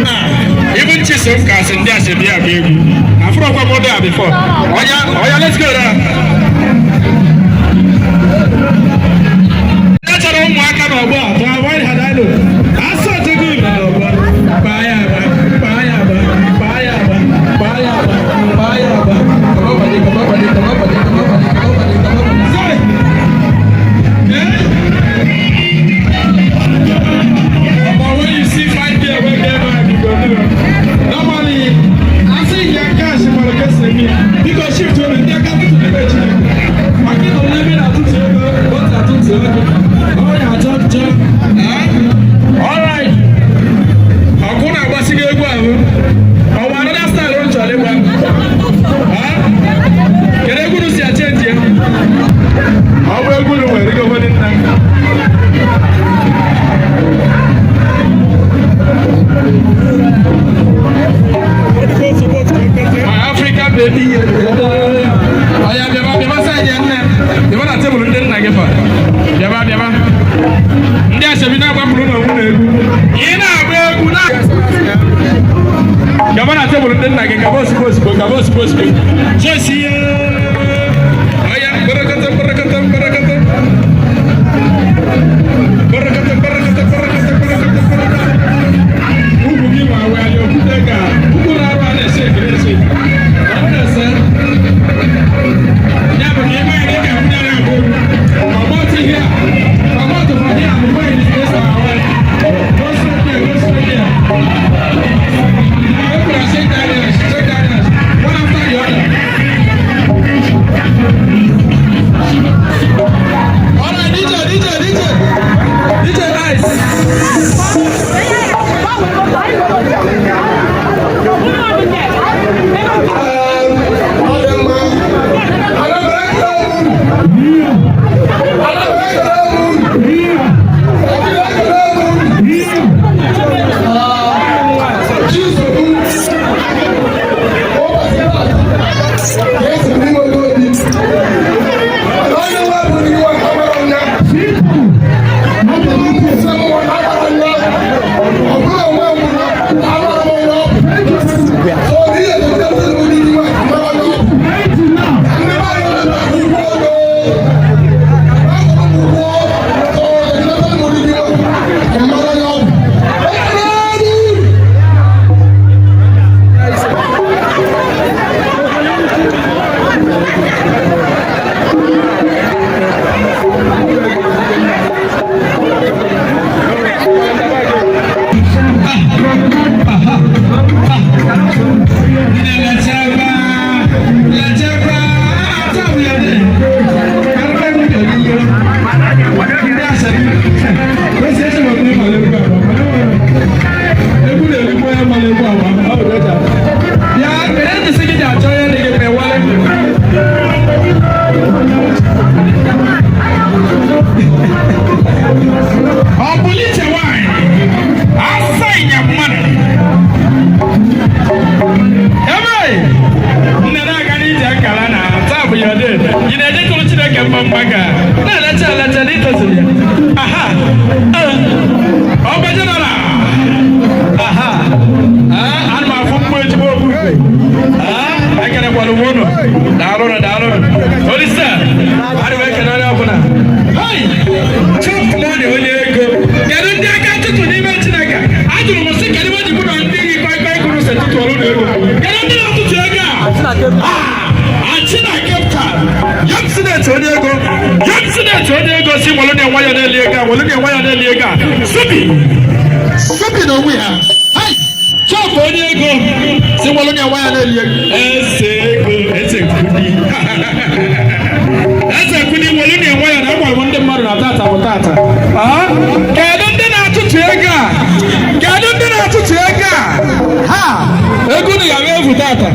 Ah, even Chisom ka sị ndị asebi agba egwu. Afụrọkwa m ụdị a before. Oya, oya, let's go now. E chọrọ ụmụaka n'ọgbọ a to avoid hadailo. Asọ otego na n'ọgbọ. Kpaa ya aba, kpaa ya aba, kpaa ya aba, kpaa ya aba, kpaa ya aba. Come on, buddy, come on, buddy, come on, buddy, come on, buddy, come on, buddy, come on, buddy. Sorry. Eh? But when you see five there wey get vibe, you go know. Normally, I see your cash for the case me. Because shift to the aka tụtụ n'ebe Chineke. Maka ịnọ n'ebe na-atụtụ ego, otu atụtụ ego. Ọ ya achọ nchọ. Eh? All right. Ọkụ na-agbasi gị egwu ahụ. Ọ bụ another style m chọrọ ịgba. Ah? Kedu egwu unu si achange ya? Ọ bụ egwu unu nwere ego ụfọdụ nna. My African baby. Oya, bịaba, bịaba side ya nne. Bịaba na tebụl ndị nna gị fa. Bịaba, bịaba. Ndị asebi na-agbapụrụ na onwe na egwu. Ị na-agba egwu na. Gaba na tebụl ndị nna gị, gaba ozugbo ozugbo, gaba ozugbo ozugbo. Josi ya. Oya, barakata, barakata, barakata. Barakata, barakata, barakata, barakata, barakata. Ugwu gị ma wee ali okwute ka ugwu na-arụ a na-ese ekele ese. Ọ na-ese. Ya bụ na ime ya ka nwunye na-abụ. Comot here. Comot from here before you disgrace our wife. Go straight there, go straight there. Make una shake that ass, shake that ass. One after the other. Mma mma ga na-elecha elecha na itozuru ya. Aha. Ọba general. Aha. Ana m afụ mmụọ ejigbo okwu. Ekenekwala m unu. Daalụnụ, daalụnụ. Olise, ana m ekene onye ọbụla. Hey! Chop money, onye ego. Kedu ndị aka ntụtụ n'ime Chineke? Ajụrụ m sị, kedu ebe ji mụ na ndị yi kpaikpai kwuru sị tụtụ ọrụ na ego? Kedu ndị na-atụtụ ego a? Achị na Cape Town. Young Senate onye ego. Young Senate onye ego si nwere na nwayọ na-eli ego a, nwere na nwayọ na-eli ego a. Subi. Subi n'onwe ya. Hey! Chop onye ego si nwere na nwayọ na-eli ego. Eze ego, eze kwudi. Eze kwudi nwere na nwayọ na agwara m ndị mmadụ na tata bụ tata. Kedu ndị na-atụtụ ego a? Kedu ndị na-atụtụ ego a? Ha! Ego na ya efu tata.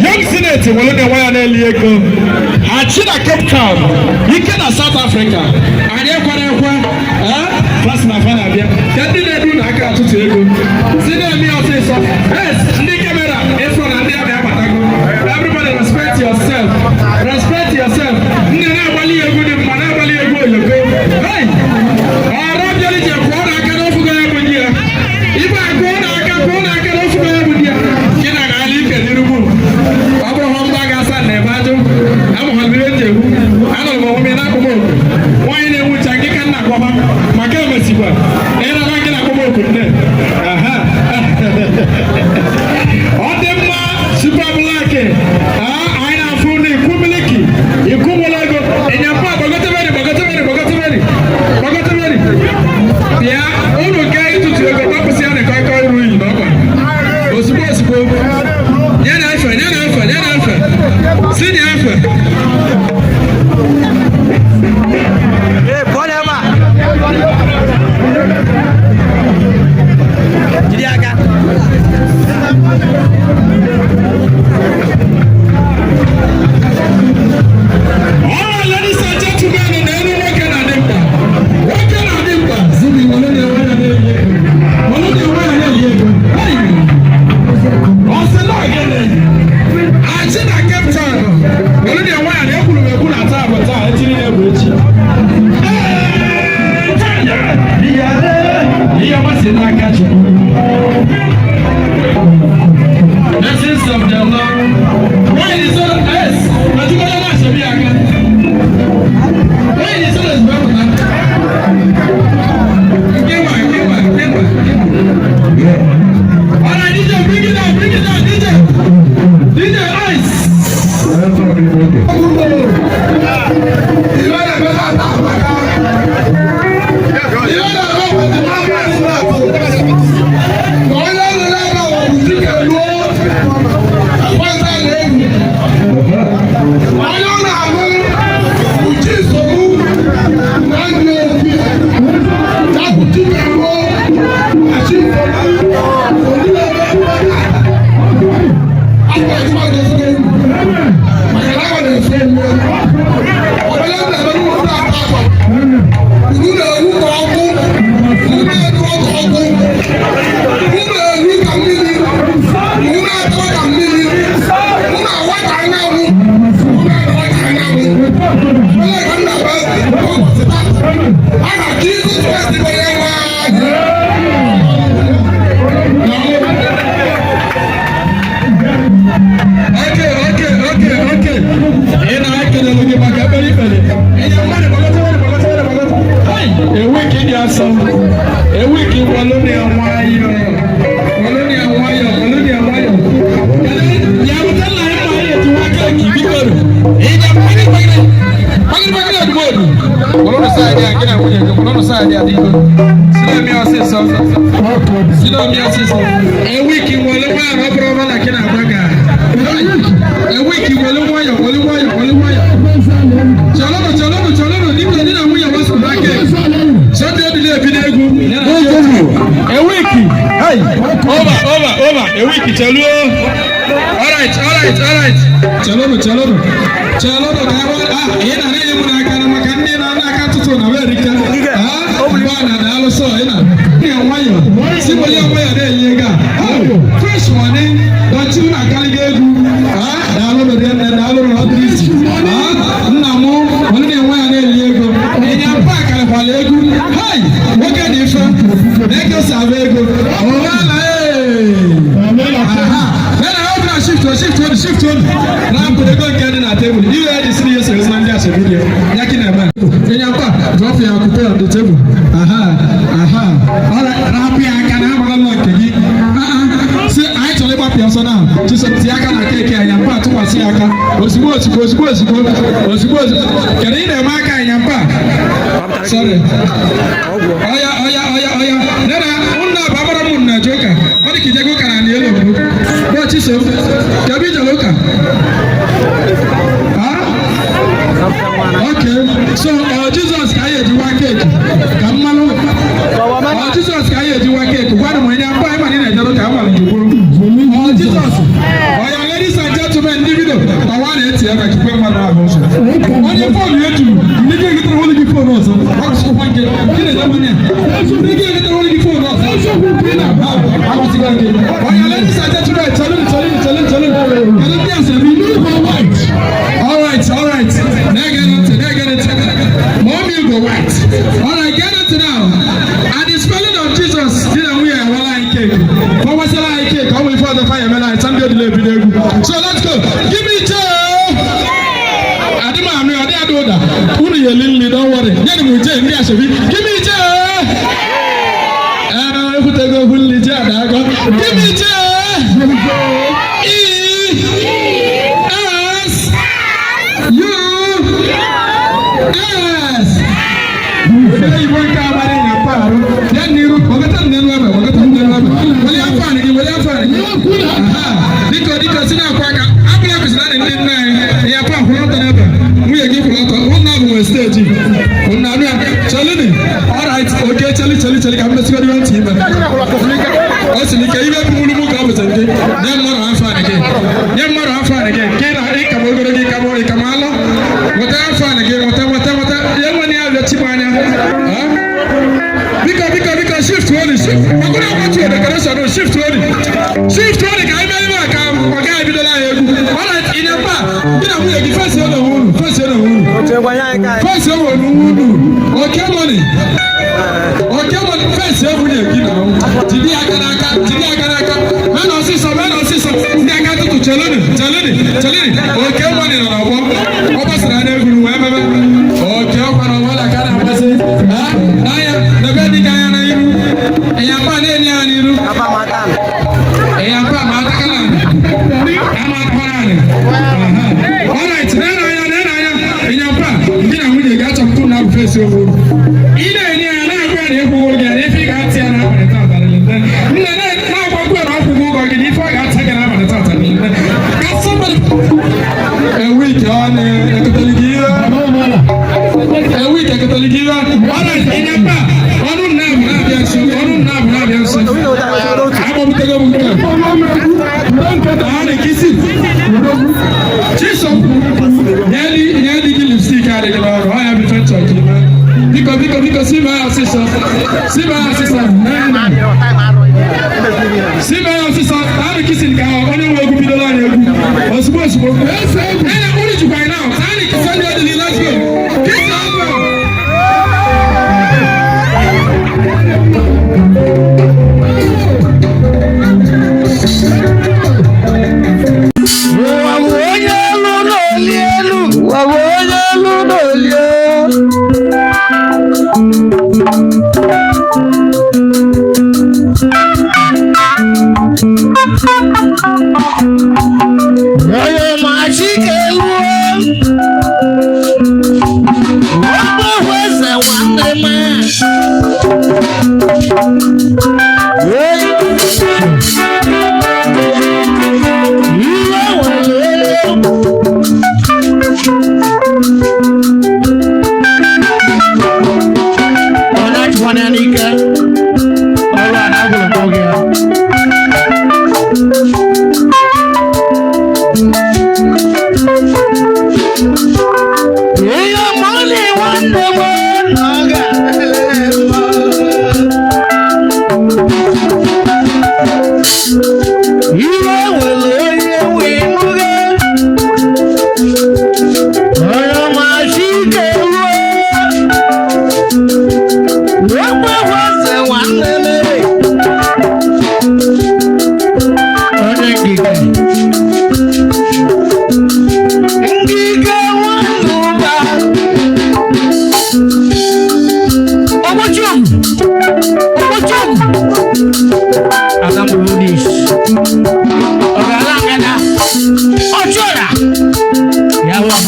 Young Senate nwere na nwayọ na-eli ego. Achị na Cape Town, ike na South Africa. Anyị ekwere ekwe. Fasi na fa na-abịa. Ka ndị na-edu na aka atụtụ ego. Si na-eme ọsịsọ. Yes, ndị camera ịfọ na ndị abịa abatago. Everybody, respect yourself. Respect yourself. Ndị na-agbalị egwu dị mma, na-agbalị egwu oyoko. Hey! Ọrụ bịara ije, kwụọ n'aka n'ofugo ya bụ ndị ya. Ibe a, kwụọ n'aka, kwụọ n'aka n'ofugo ya bụ ndị ya. Gị na ga-ala ike n'iru mụ. Ọ bụrụ ha mgba ga-asa na ebe ajụ. Amụghara ihe nji egwu. Anụrụ m onwe m na-akpọ m oku. Nwaanyị na-enwucha nke ka nna akpọba maka emesikwa. Ịrara gị na-akpọ m oku nne. Aha. Ọ dị mma, Super Black. Anyị na-afụ na ikwu miliki. Ikwu nwere ego. Ịnyampa gbagoteberi, gbagoteberi, gbagoteberi. Gbagoteberi. Bịa, unu gaa ịtụtụ ego, gbapụsị ya na kọịkọ iru iyi n'ọkwa. Ozugbo ozugbo. Nye na efe, nye na efe, nye na efe. Si na efe. Ee, pụọ n'ebe a. Jide aka. All right, ladies and gentlemen, na elu nwoke na-adị mkpa. Nwoke na-adị mkpa. Zibi, were na-enwe ya na-eyi ego. Were na-enwe ya na-eyi ego. Hey! Ọ sị na gịnị? Achị na Cape Town. Were na-enwe ya na ekwuru m ekwu na taa bụ taa, echi niile bụ echi. Ee, ihe ọma si n'aka Chukwu. Blessings of the Lord. Why is so yes? Particularly na ṣe bí aka. Why is so is well na? Nkewa, nkewa, nkewa. All right, DJ, bring it down, bring it down, DJ. DJ Ice. Onye ọ na-alụ uche nsogbu na ndị obi ya bụ Chikeluo achi nsogbu onye akwa ezigbo ezigbo enyi maka na akwa na-efe ewu obele nna ebe nnukwu na-ata akwa unu na-eru ka ọkụ, unu na-eru ọkụ ọkụ, unu na-eru ka mmiri, unu na-atara ka mmiri, unu na-awa ka anyanwụ, unu na-awa ka anyanwụ. Obele ka nna be ụbọchị taa aha Jizọs Kraịst bụ onye nwe anyị. Okay. Ị na-ekele gị maka ekpere ikpere. Enye mmadụ gbagọta, mmadụ gbagọta, mmadụ gbagọta. Hey, ewu ka ịdị asọ. Ewu ka ịwalụ na nwayọ. Walụ na nwayọ, walụ na nwayọ. Ya bute nna ya ma ya eji nwa keeki biko. Ị ga gbagịrị gbagịrị. Gbagịrị gbagịrị odibo odu. Walụ na saa ya gị na nwunye gị, walụ na saa ya biko. Si na-eme ọsịsọ. Si na-eme ọsịsọ. Ewu ka ịwalụ nwayọ na ọ bụrụ ọma na gị na-agba ga. Ewu ka ịwalụ nwayọ, walụ nwayọ, walụ nwayọ. Chalọnụ, chalọnụ, chalọnụ, dịka di na nwunye gbasara keeki. Sọnde ebili ebido egwu. Ewiki. Hey. Over, over, over. Ewiki, cheluo. Alright, alright, alright. Chalọnụ, chalọnụ. Chalọnụ ka awa ah, ị na-arị mụ n'aka na maka ndị na-ana aka tụtụ na be erika. Ah, mgbe a na-adaalụ sọ ị na. Ndị nwayọ. Si wele nwayọ na-enye ego a. Oh, fresh money. Dọchi na akarịga egwu. Ah, daalụ nụ nne, daalụ nụ ọdịrị isi. Ah, nna mụ. tebụl. Ihe ya ji siri ihe siri na ndị asobi dị ya ka ị na-eme. Ịnyakwa, drop your coupe on the table. Aha, aha. Alright, rapụ ya aka na amaghị nọ nke gị. Ah, ah. Si anyị chọrọ ịgbapụ ya ọsọ na Chisom, tinye aka na cake a. Nyampa, tụkwasị ya aka ozugbo, ozugbo, ozugbo, ozugbo, ozugbo, ozugbo. Kedu ị na-eme aka, Nyampa? Sorry. Ọya, ọya, ọya, ọya. Nena nna bụ agbara m nna je ụka. Ọ dị ka ijego ụka na anị elu mbụ. Bro Chisom, kedu ijele ụka? Ah? Okay, so ọ Jizọs ka anyị ejiwa cake ka mmanụ? Ọ Jizọs ka anyị ejiwa cake? Gwanụ m onye mgbe anyị ma na ị na-ejere ụka, amara gị kwuru. Ọ Jizọs. Ọya, ladies and gentlemen, ndị video ọwa na-eti ebe ka ikwe mmadụ ahụ ụzọ. Onye phone ya juru, ndị ga-egotere nwere gị phone ọzọ. Ọ gụsịkwa nke gị na-enye nwunye ndị ga-egotere nwere gị phone ọzọ. Ị na-aba agbasịkwa gị. Ọya, ladies and gentlemen, chelụ, chelụ, chelụ, chelụ. Kedu ndị asobi? All right, all right. Na-ege ntị, na-ege ntị. Mommy go white. All right, get it now. At the spelling of Jesus, di na nwunye awala anyị cake. Kọwasịla anyị cake, ọ bụ ife ọzọ fa emela anyị, Sunday odile ebido egwu. So let's go. Give me J. Adị m anụ ya, ọ dị ada ụda. Unu ya eli nri, don't worry. Nye m J, ndị asobi. Give me J. Ee, ekwutego okwu nri, J adago. Give me J. E. S. U. S. Onye Igbo nke agbara na mpaghara bịa n'iru, gbagata n'elu ebe, gbagata n'elu ebe. Weli afọ anị gị, weli afọ anị gị. Aha. Biko, biko, si na-akwa aka. Abụla kụziri anyị ndị nna anyị. Ya pa kwụrụ ọtọ n'ebe. Nwunye gị kwụrụ ọtọ. Ụnụ abụ nwere stage. Ụnụ anụ ya. Chelini. Alright, okay, cheli, cheli, cheli ka m mesigoro ntị ime. Ọ siri ike ibe bụ mụ ka ọ bụzi gị. Nye mmadụ afọ anị gị. Nye mmadụ afọ anị gị. Ka ị na ịka m ogologo, ịka m, ịka m alọ. Nweta afọ anị gị, nweta, nweta, nweta. Ya nwere ya bịa chi m anya. Ah? Biko, biko, biko, shift only, shift. Ọkụrụ akwatu decoration, shift only. Shift only ka anyị mee ebe a ka ọ gaghị ebidola anyị egwu. Alright, ịnyapa, gị na nwunye gị face onwe unu, face onwe unu. Face onwe unu. Okay money. Okay money, face nwunye gị na jide ya aka n'aka, jide ya aka n'aka. Mee na ọsịsọ, mee na ọsịsọ. Ndị aka tụtụ, chelụnụ, chelụnụ, chelụnụ. Okay money nọ n'ọgbọ. Ọ gbasara anya egwu wee mebe. Okay, ọkwa na ọgbọ ka a na-agbasị. N'anya, n'ebe dị ka anya n'iru. Ịnyapa na-enye ya n'iru. Ịnyapa ma ataka na ama atakwa naanị. Alright, nene anya, nene anya. Ịnyapa, gị na nwunye gị achọpụta na abụ face onwe unu. Ị na-enye ya na-agwa ya na ịkwụghị ụgwọ ya na ife ị ga-atị ya n'abalị tata lele. Nne na-agwakwa ya na ọkwụghị ụgwọ gị na ife ọ ga-ata gị n'abalị tata lele. Ka somebody a week ọ na-ekotali gị ihe. A week ekotali gị ihe. Alright, ịnyapa, ọnụ nna bụ na-abịa nso, ọnụ nna bụ na-abịa nso. Agbapụtago m nke a. Naanị kisi. Chisom, nye di gị lipstick adịghị n'ọrụ, ọ ya bụ ife nchọ ka ime. Biko, biko, biko, si mee ya ọsịsọ. Si mee ya ọsịsọ. Si mee ya ọsịsọ. Naanị kisi ka onye nwe egwu bidola anyị egwu. Ozugbo, ozugbo. Nene, unu jikwa anyị now. Naanị kisi ndị ọdịnihu, let's go. Kisi ọgwụ. Ụwa bụ onye elu n'oli elu, ụwa bụ onye elu n'oli elu.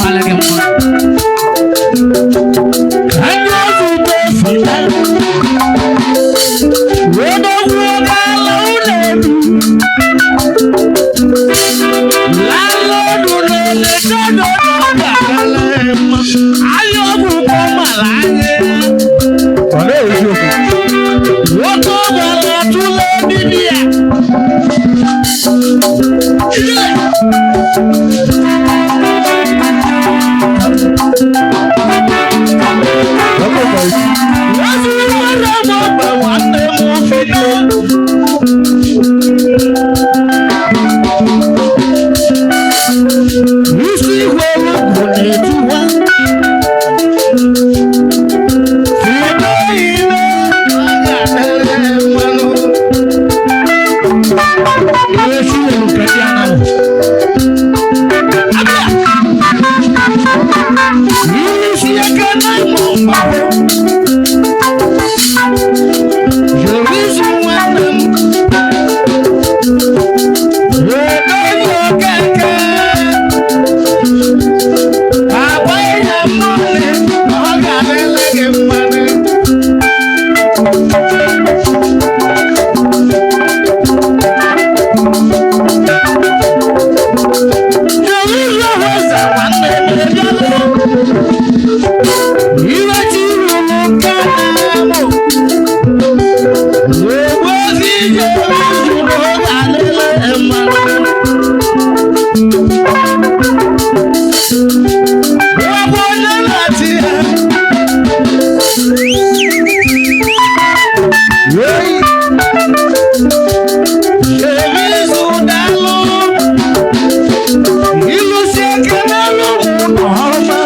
mara gị mma. Anya ozugbo fita. Odogwu gala ụlọ elu. Lálọ́dún ló lè dọ́dọ̀ lọ́gbà kálẹ̀ mọ́. Ayọ̀gùn kọ́ màlá yẹn. Ọ na-eziokwu. Nwoke ọgbara tụle dibịa. Ọkọ̀ isi. Ezigbo m ogbe nwanne m fido. Isi igwe olugbu na-etuwa. Fido ire ọ ga-adịrị mmanụ. Ihe si nke ndị anamụ. Abịa! Isi eke na ịmụ mgbapụ. Jerizu nwanne m. Edozi okeke. Agba ihe mmanụ, ọ ga-adịrị gị mmanụ. Jerizu weza nwanne m ebiala. Iwe ti ruru nke na-amụ. Ogbuefi Jerizu na ọ ga-adịrị mmanụ. Ọ bụ onye na-achị ha. Yei. Jerizu daalụ. Ịlụsi eke n'elu ụlọ ọma.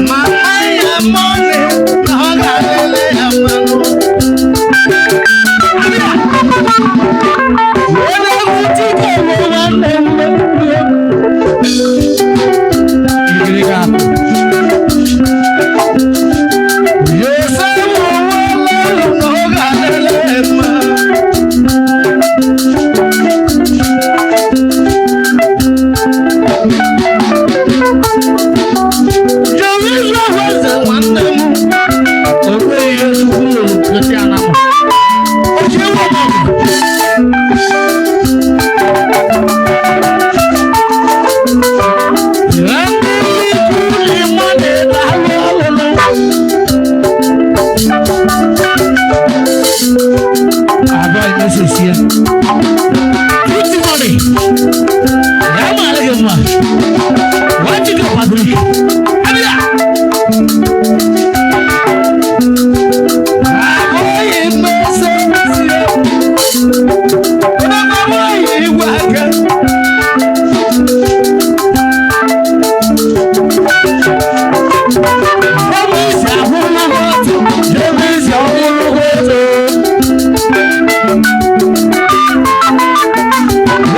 Mama ya mọni na ọ ga-adịrị ya mmanụ. Onye egwu Chike bụ nwanne m. Yose bụ nwanne m na ọ ga-adịrị ya mma. Jerizu weze nwanne m. O nweghị ihe Chukwu lụrụ gosi anamụ. O ji ewu ọmụmụ. Ndị ikwu mmadụ na-alụ ọlụlụ. Abụọ emesisi ya. Fifty money. Ya mara gị mma. What you go, Padre? Abịa! Abụghị mmesi esi. Onye igwe aka. Jemisi ahụrụ otu. Jemisi ọhụrụ otu.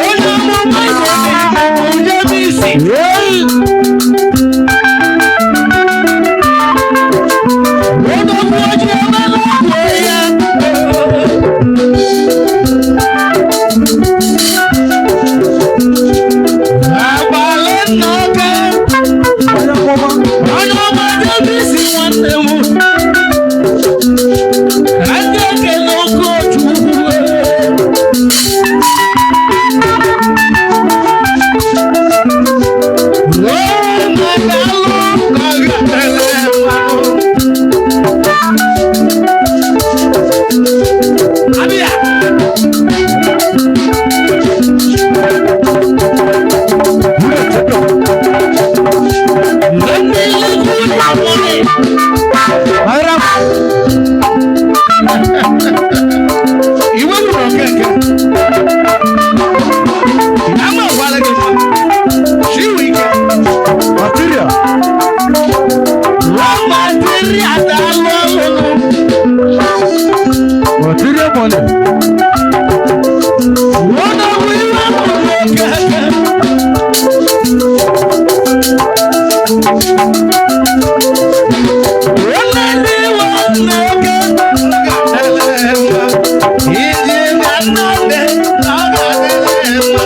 Onye amụma Igbo na-ekwu Jemisi. Yei. Odogwu ojii emela ọgwụ ya. Agbalị nna oke. Onye mkpọma. Onye ọma Jemisi nwanne m. Ka ndị ekele oke otu ugwu. Ayra. Iwe wuru okeke. Ama gwara gị mma. Chiwu ike. Material. Raw material daalụ ọlụlụ. Material money. Odogwu iwe wuru okeke. Onye ndị iwe na-eke ga-adịrị mma. Iji na nna dị na ọ ga-adịrị mma.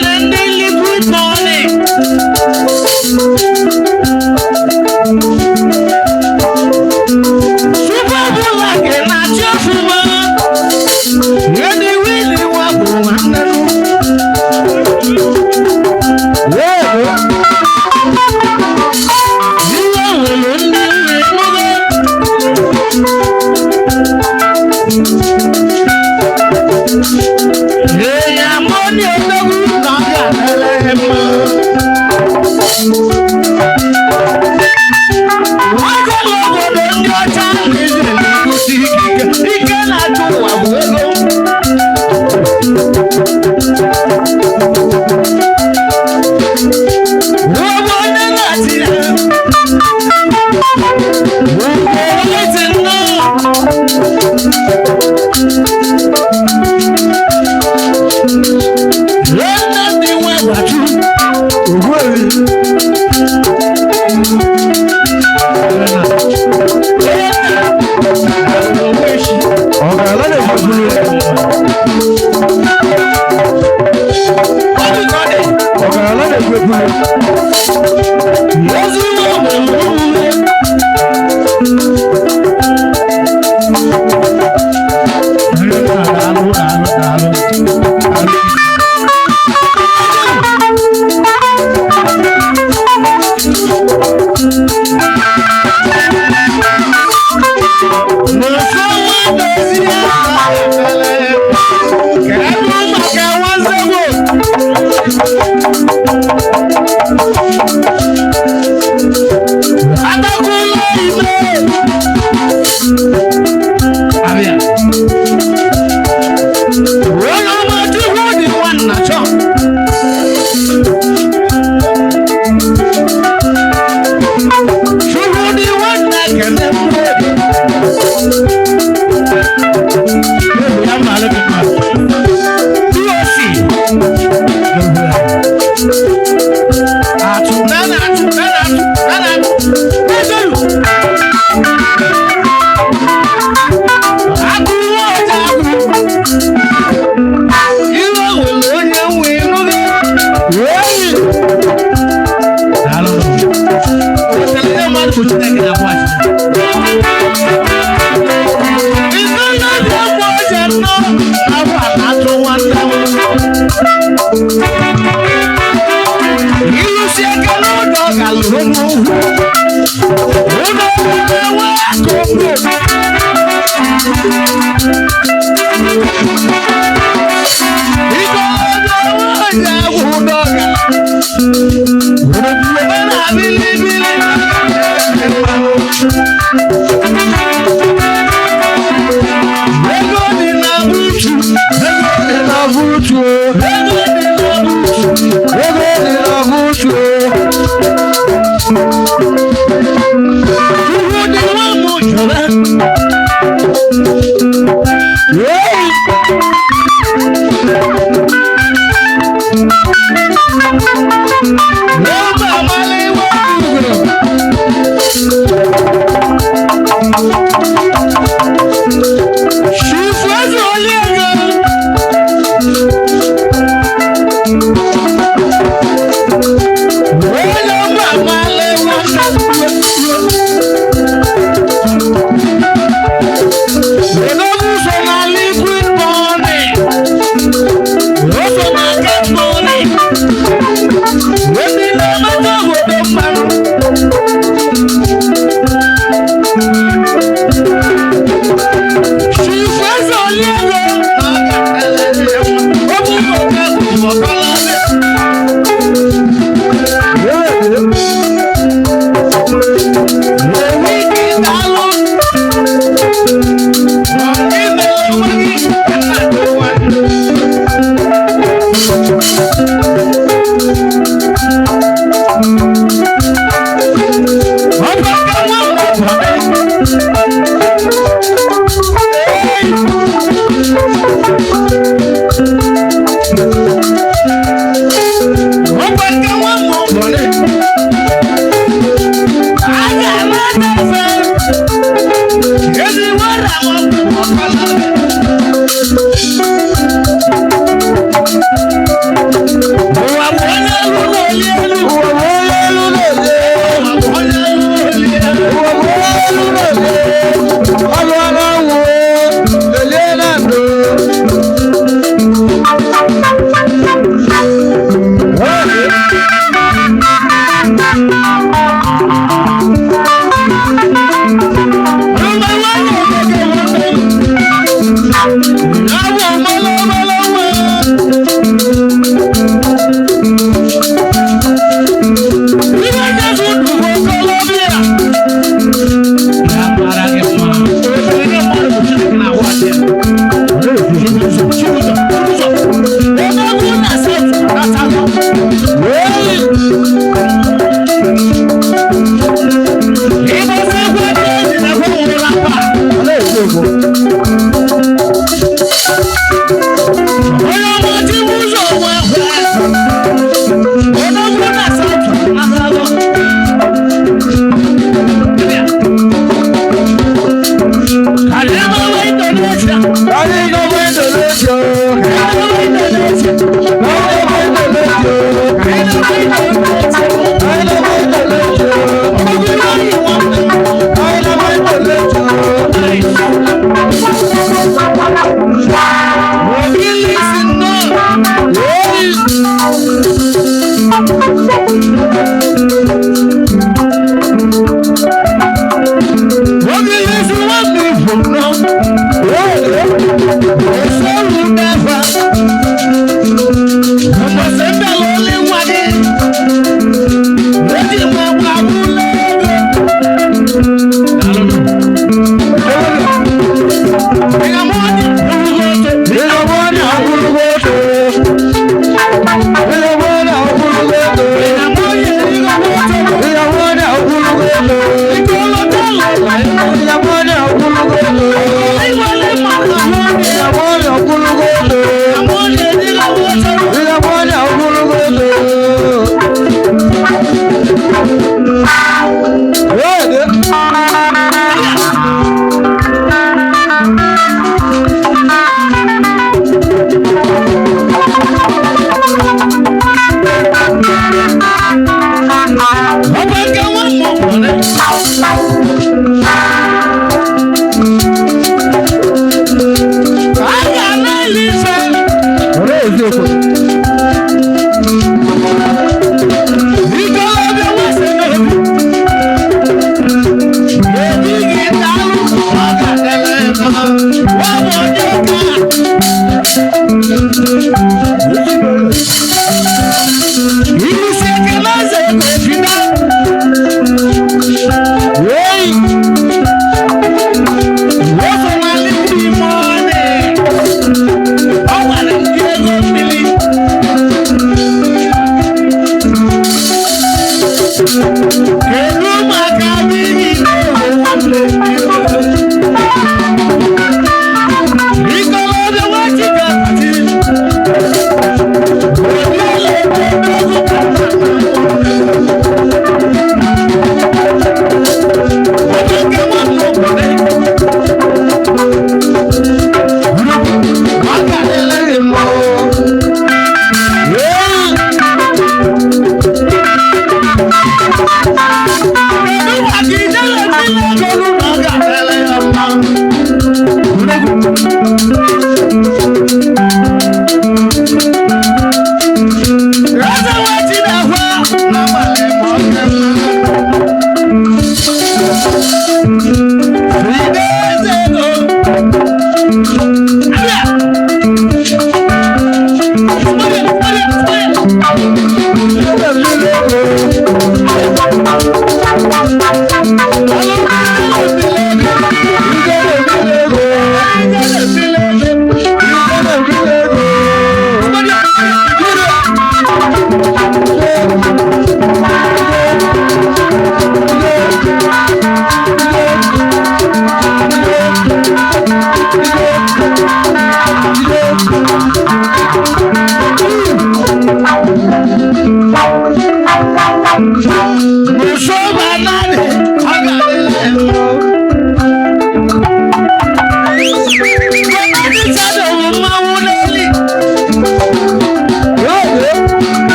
Chairman ndị Liquid Money. Super Black na-achị ọfụma. Ndị wili nwa bụ nwanne m. Ihe nwere ndị nwe nụrụ. Èèyàn mọ́ ní olówó náà lẹ́lẹ́ mọ́. Wọ́n jẹ́ lọ́gọ̀dọ̀ ndị ọcha na-eze na-egosi ike ike na-achụ ụwa bụ ego. Wọ́n bụ onye na-achị ya. Onye ti nnọọ. Nnamdi Nwegbachu. Ogbuefi. Ọ̀gá na-ekwukwuru. Ọ̀gá na-ekwukwuru. Ego dị na buutu o. Liquid Money.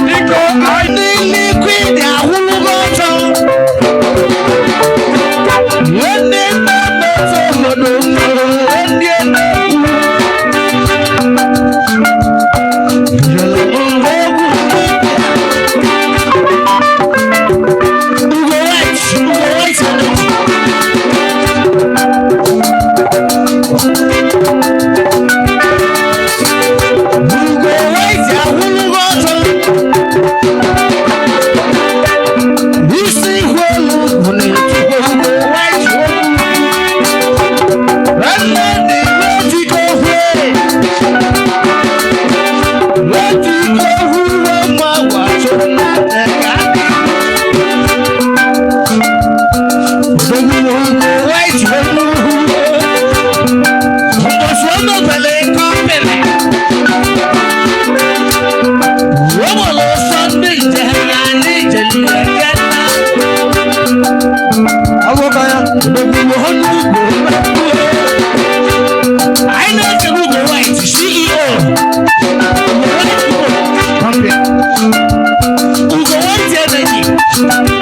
Biko, anyị Ndị liquid akwụlụgo ọtọ. Ndị na-emetụ obodo ndị na-ekwu. Ugo White, Ugo White. Ugo White akwụlụgo ọtọ. Isi ihu elu bụ na-etukwa Ugo White okwu. Nwanne dị n'etiti okwu. N'etiti okwu uwe ma wacho na eka. Odogwu Ugo White okwu. Mbọsị o mepere kọmpịnị. Wọ́n Sunday jẹ́ anyị jeli ekena. Odogwu ọnụ ugbo anyị na-ekele Ugo White, CEO Ugo White Company. Ugo White Energy.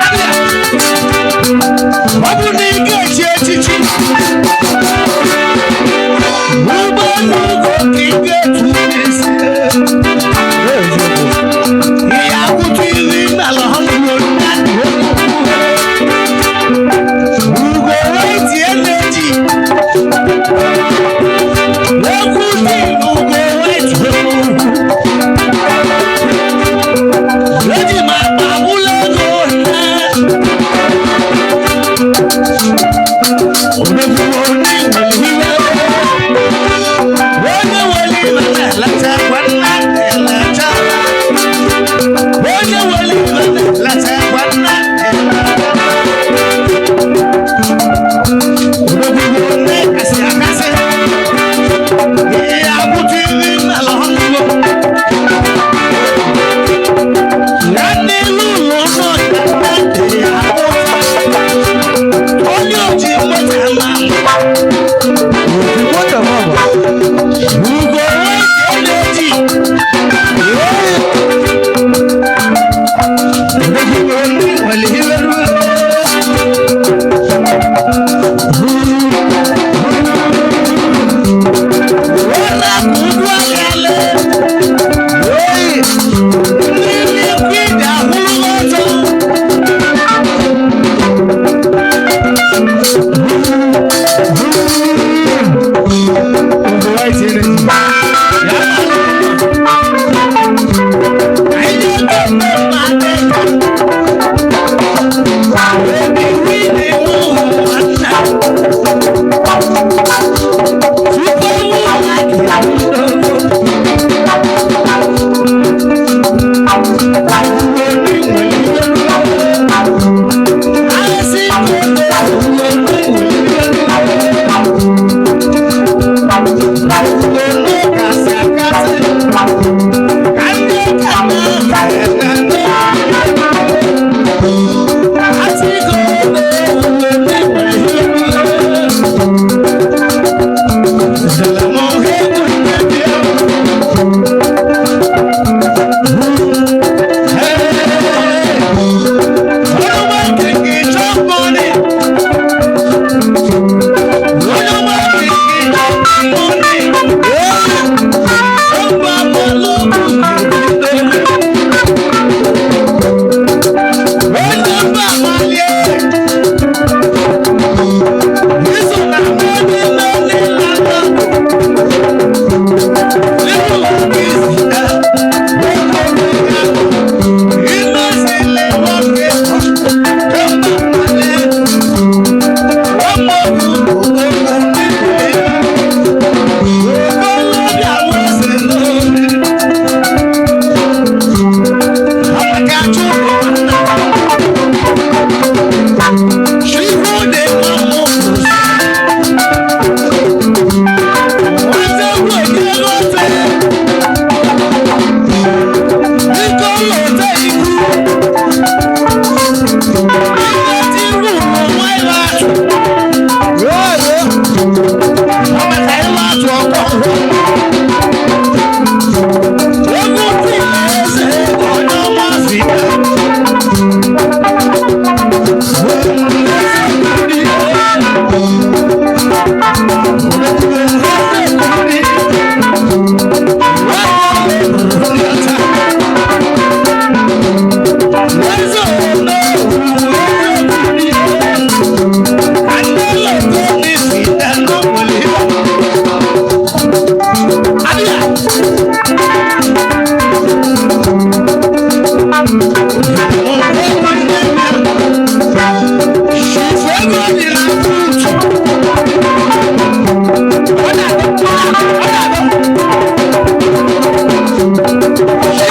Abịa. Ọ bụ na ị ga-echi echichi. Ụgbọ elu ugo ka ị ga-etu isi. Ìyá kutu iri n'ala ọhụrụ na Ugo White Energy. Okwu dị Ugo White. Eji m akpa ụlọ ego na. Odogwu onye nwere iwe. Onye nwere iwe na-eleta kwa nna na-eleta. Onye nwere iwe na-eleta kwa nna na-eleta. Odogwu onye kasị akasị. Ihe akwụkwọ iri n'ala ọhụrụ. Ya n'elu ụlọ nọ ya dị ahụ. Onye oji moto ama ama. Ugo White Energy. Odogwu onye nwere iwe ruo. Wọ́n kúndú àkàlẹ̀. Nílé kwídà wúlọ́tọ̀. Ugo White Energy. Thank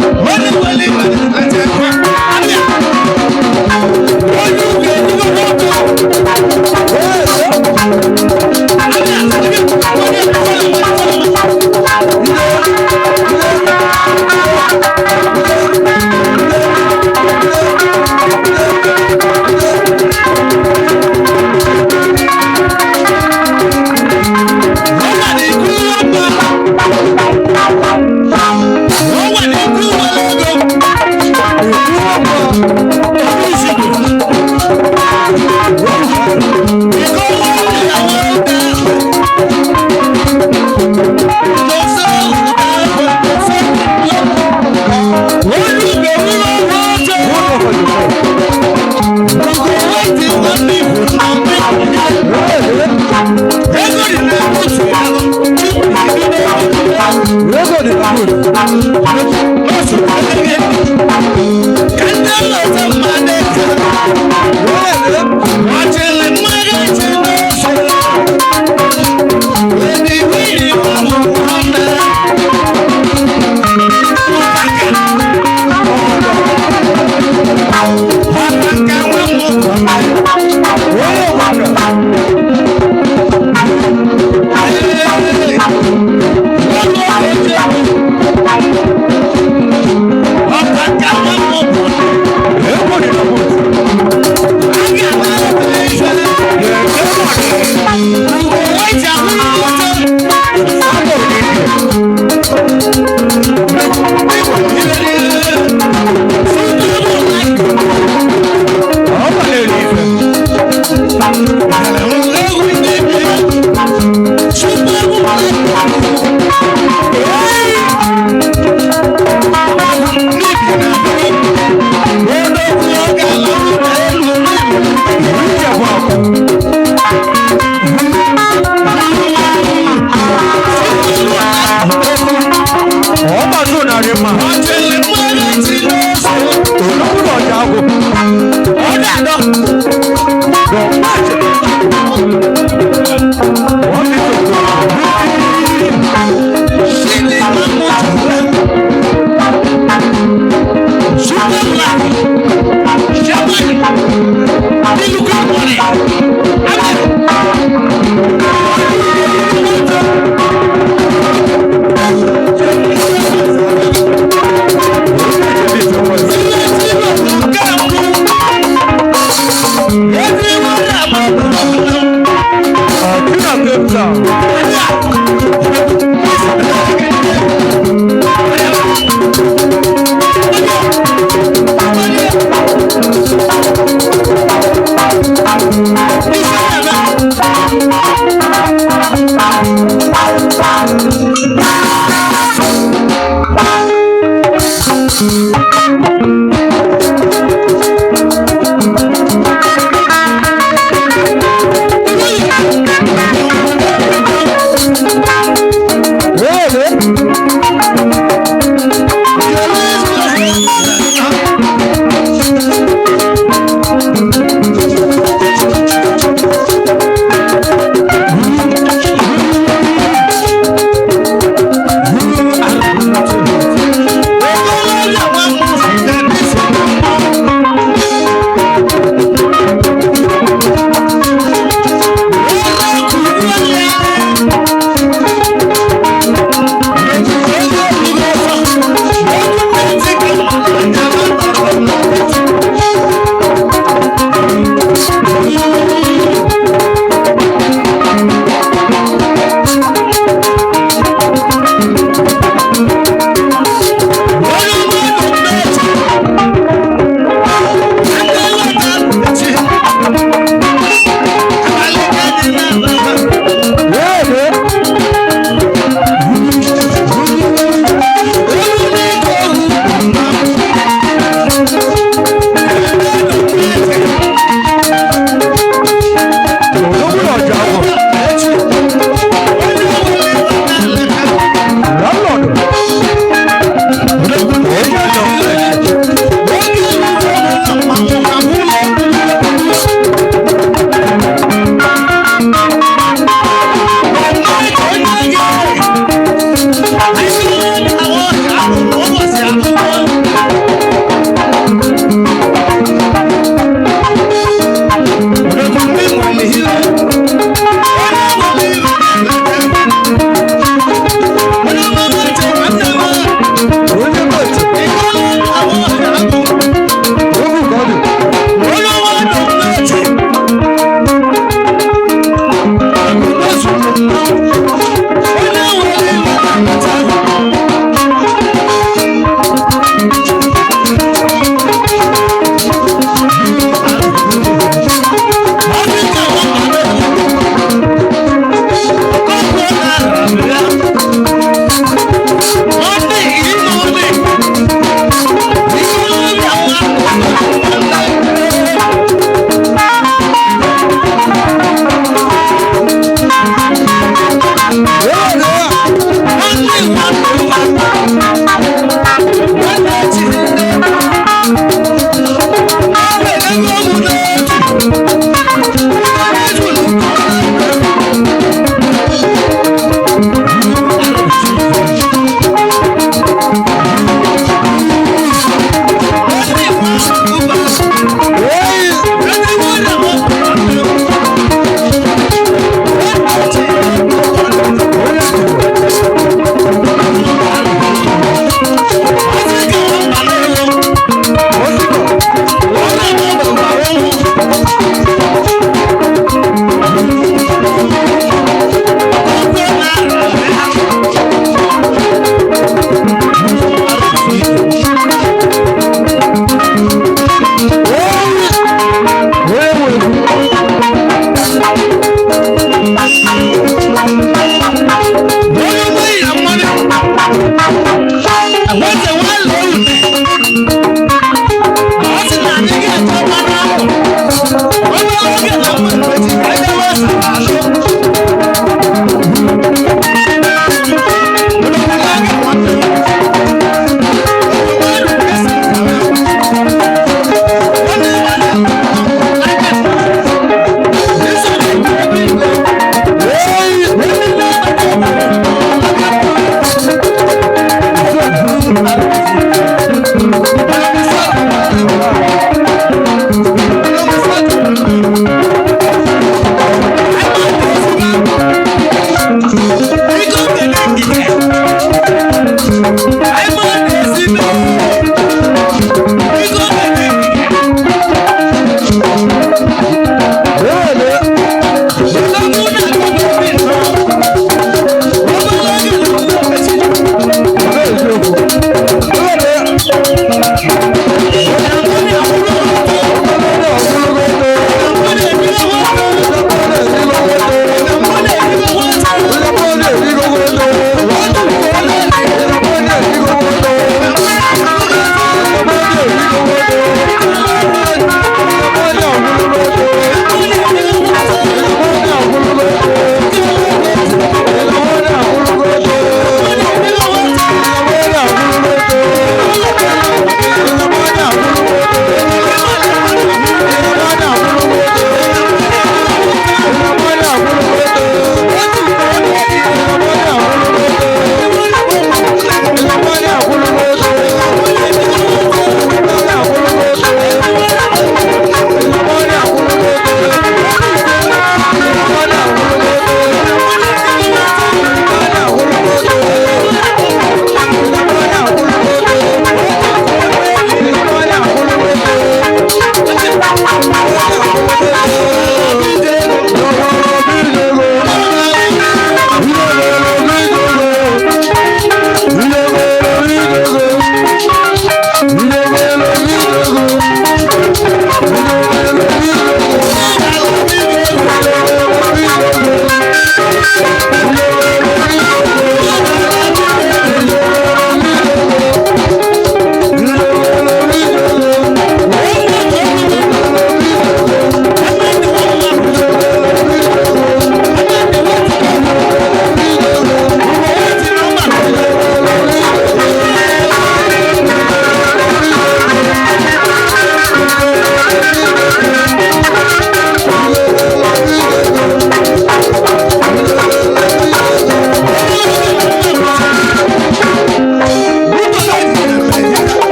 you. Thank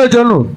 Dejenu.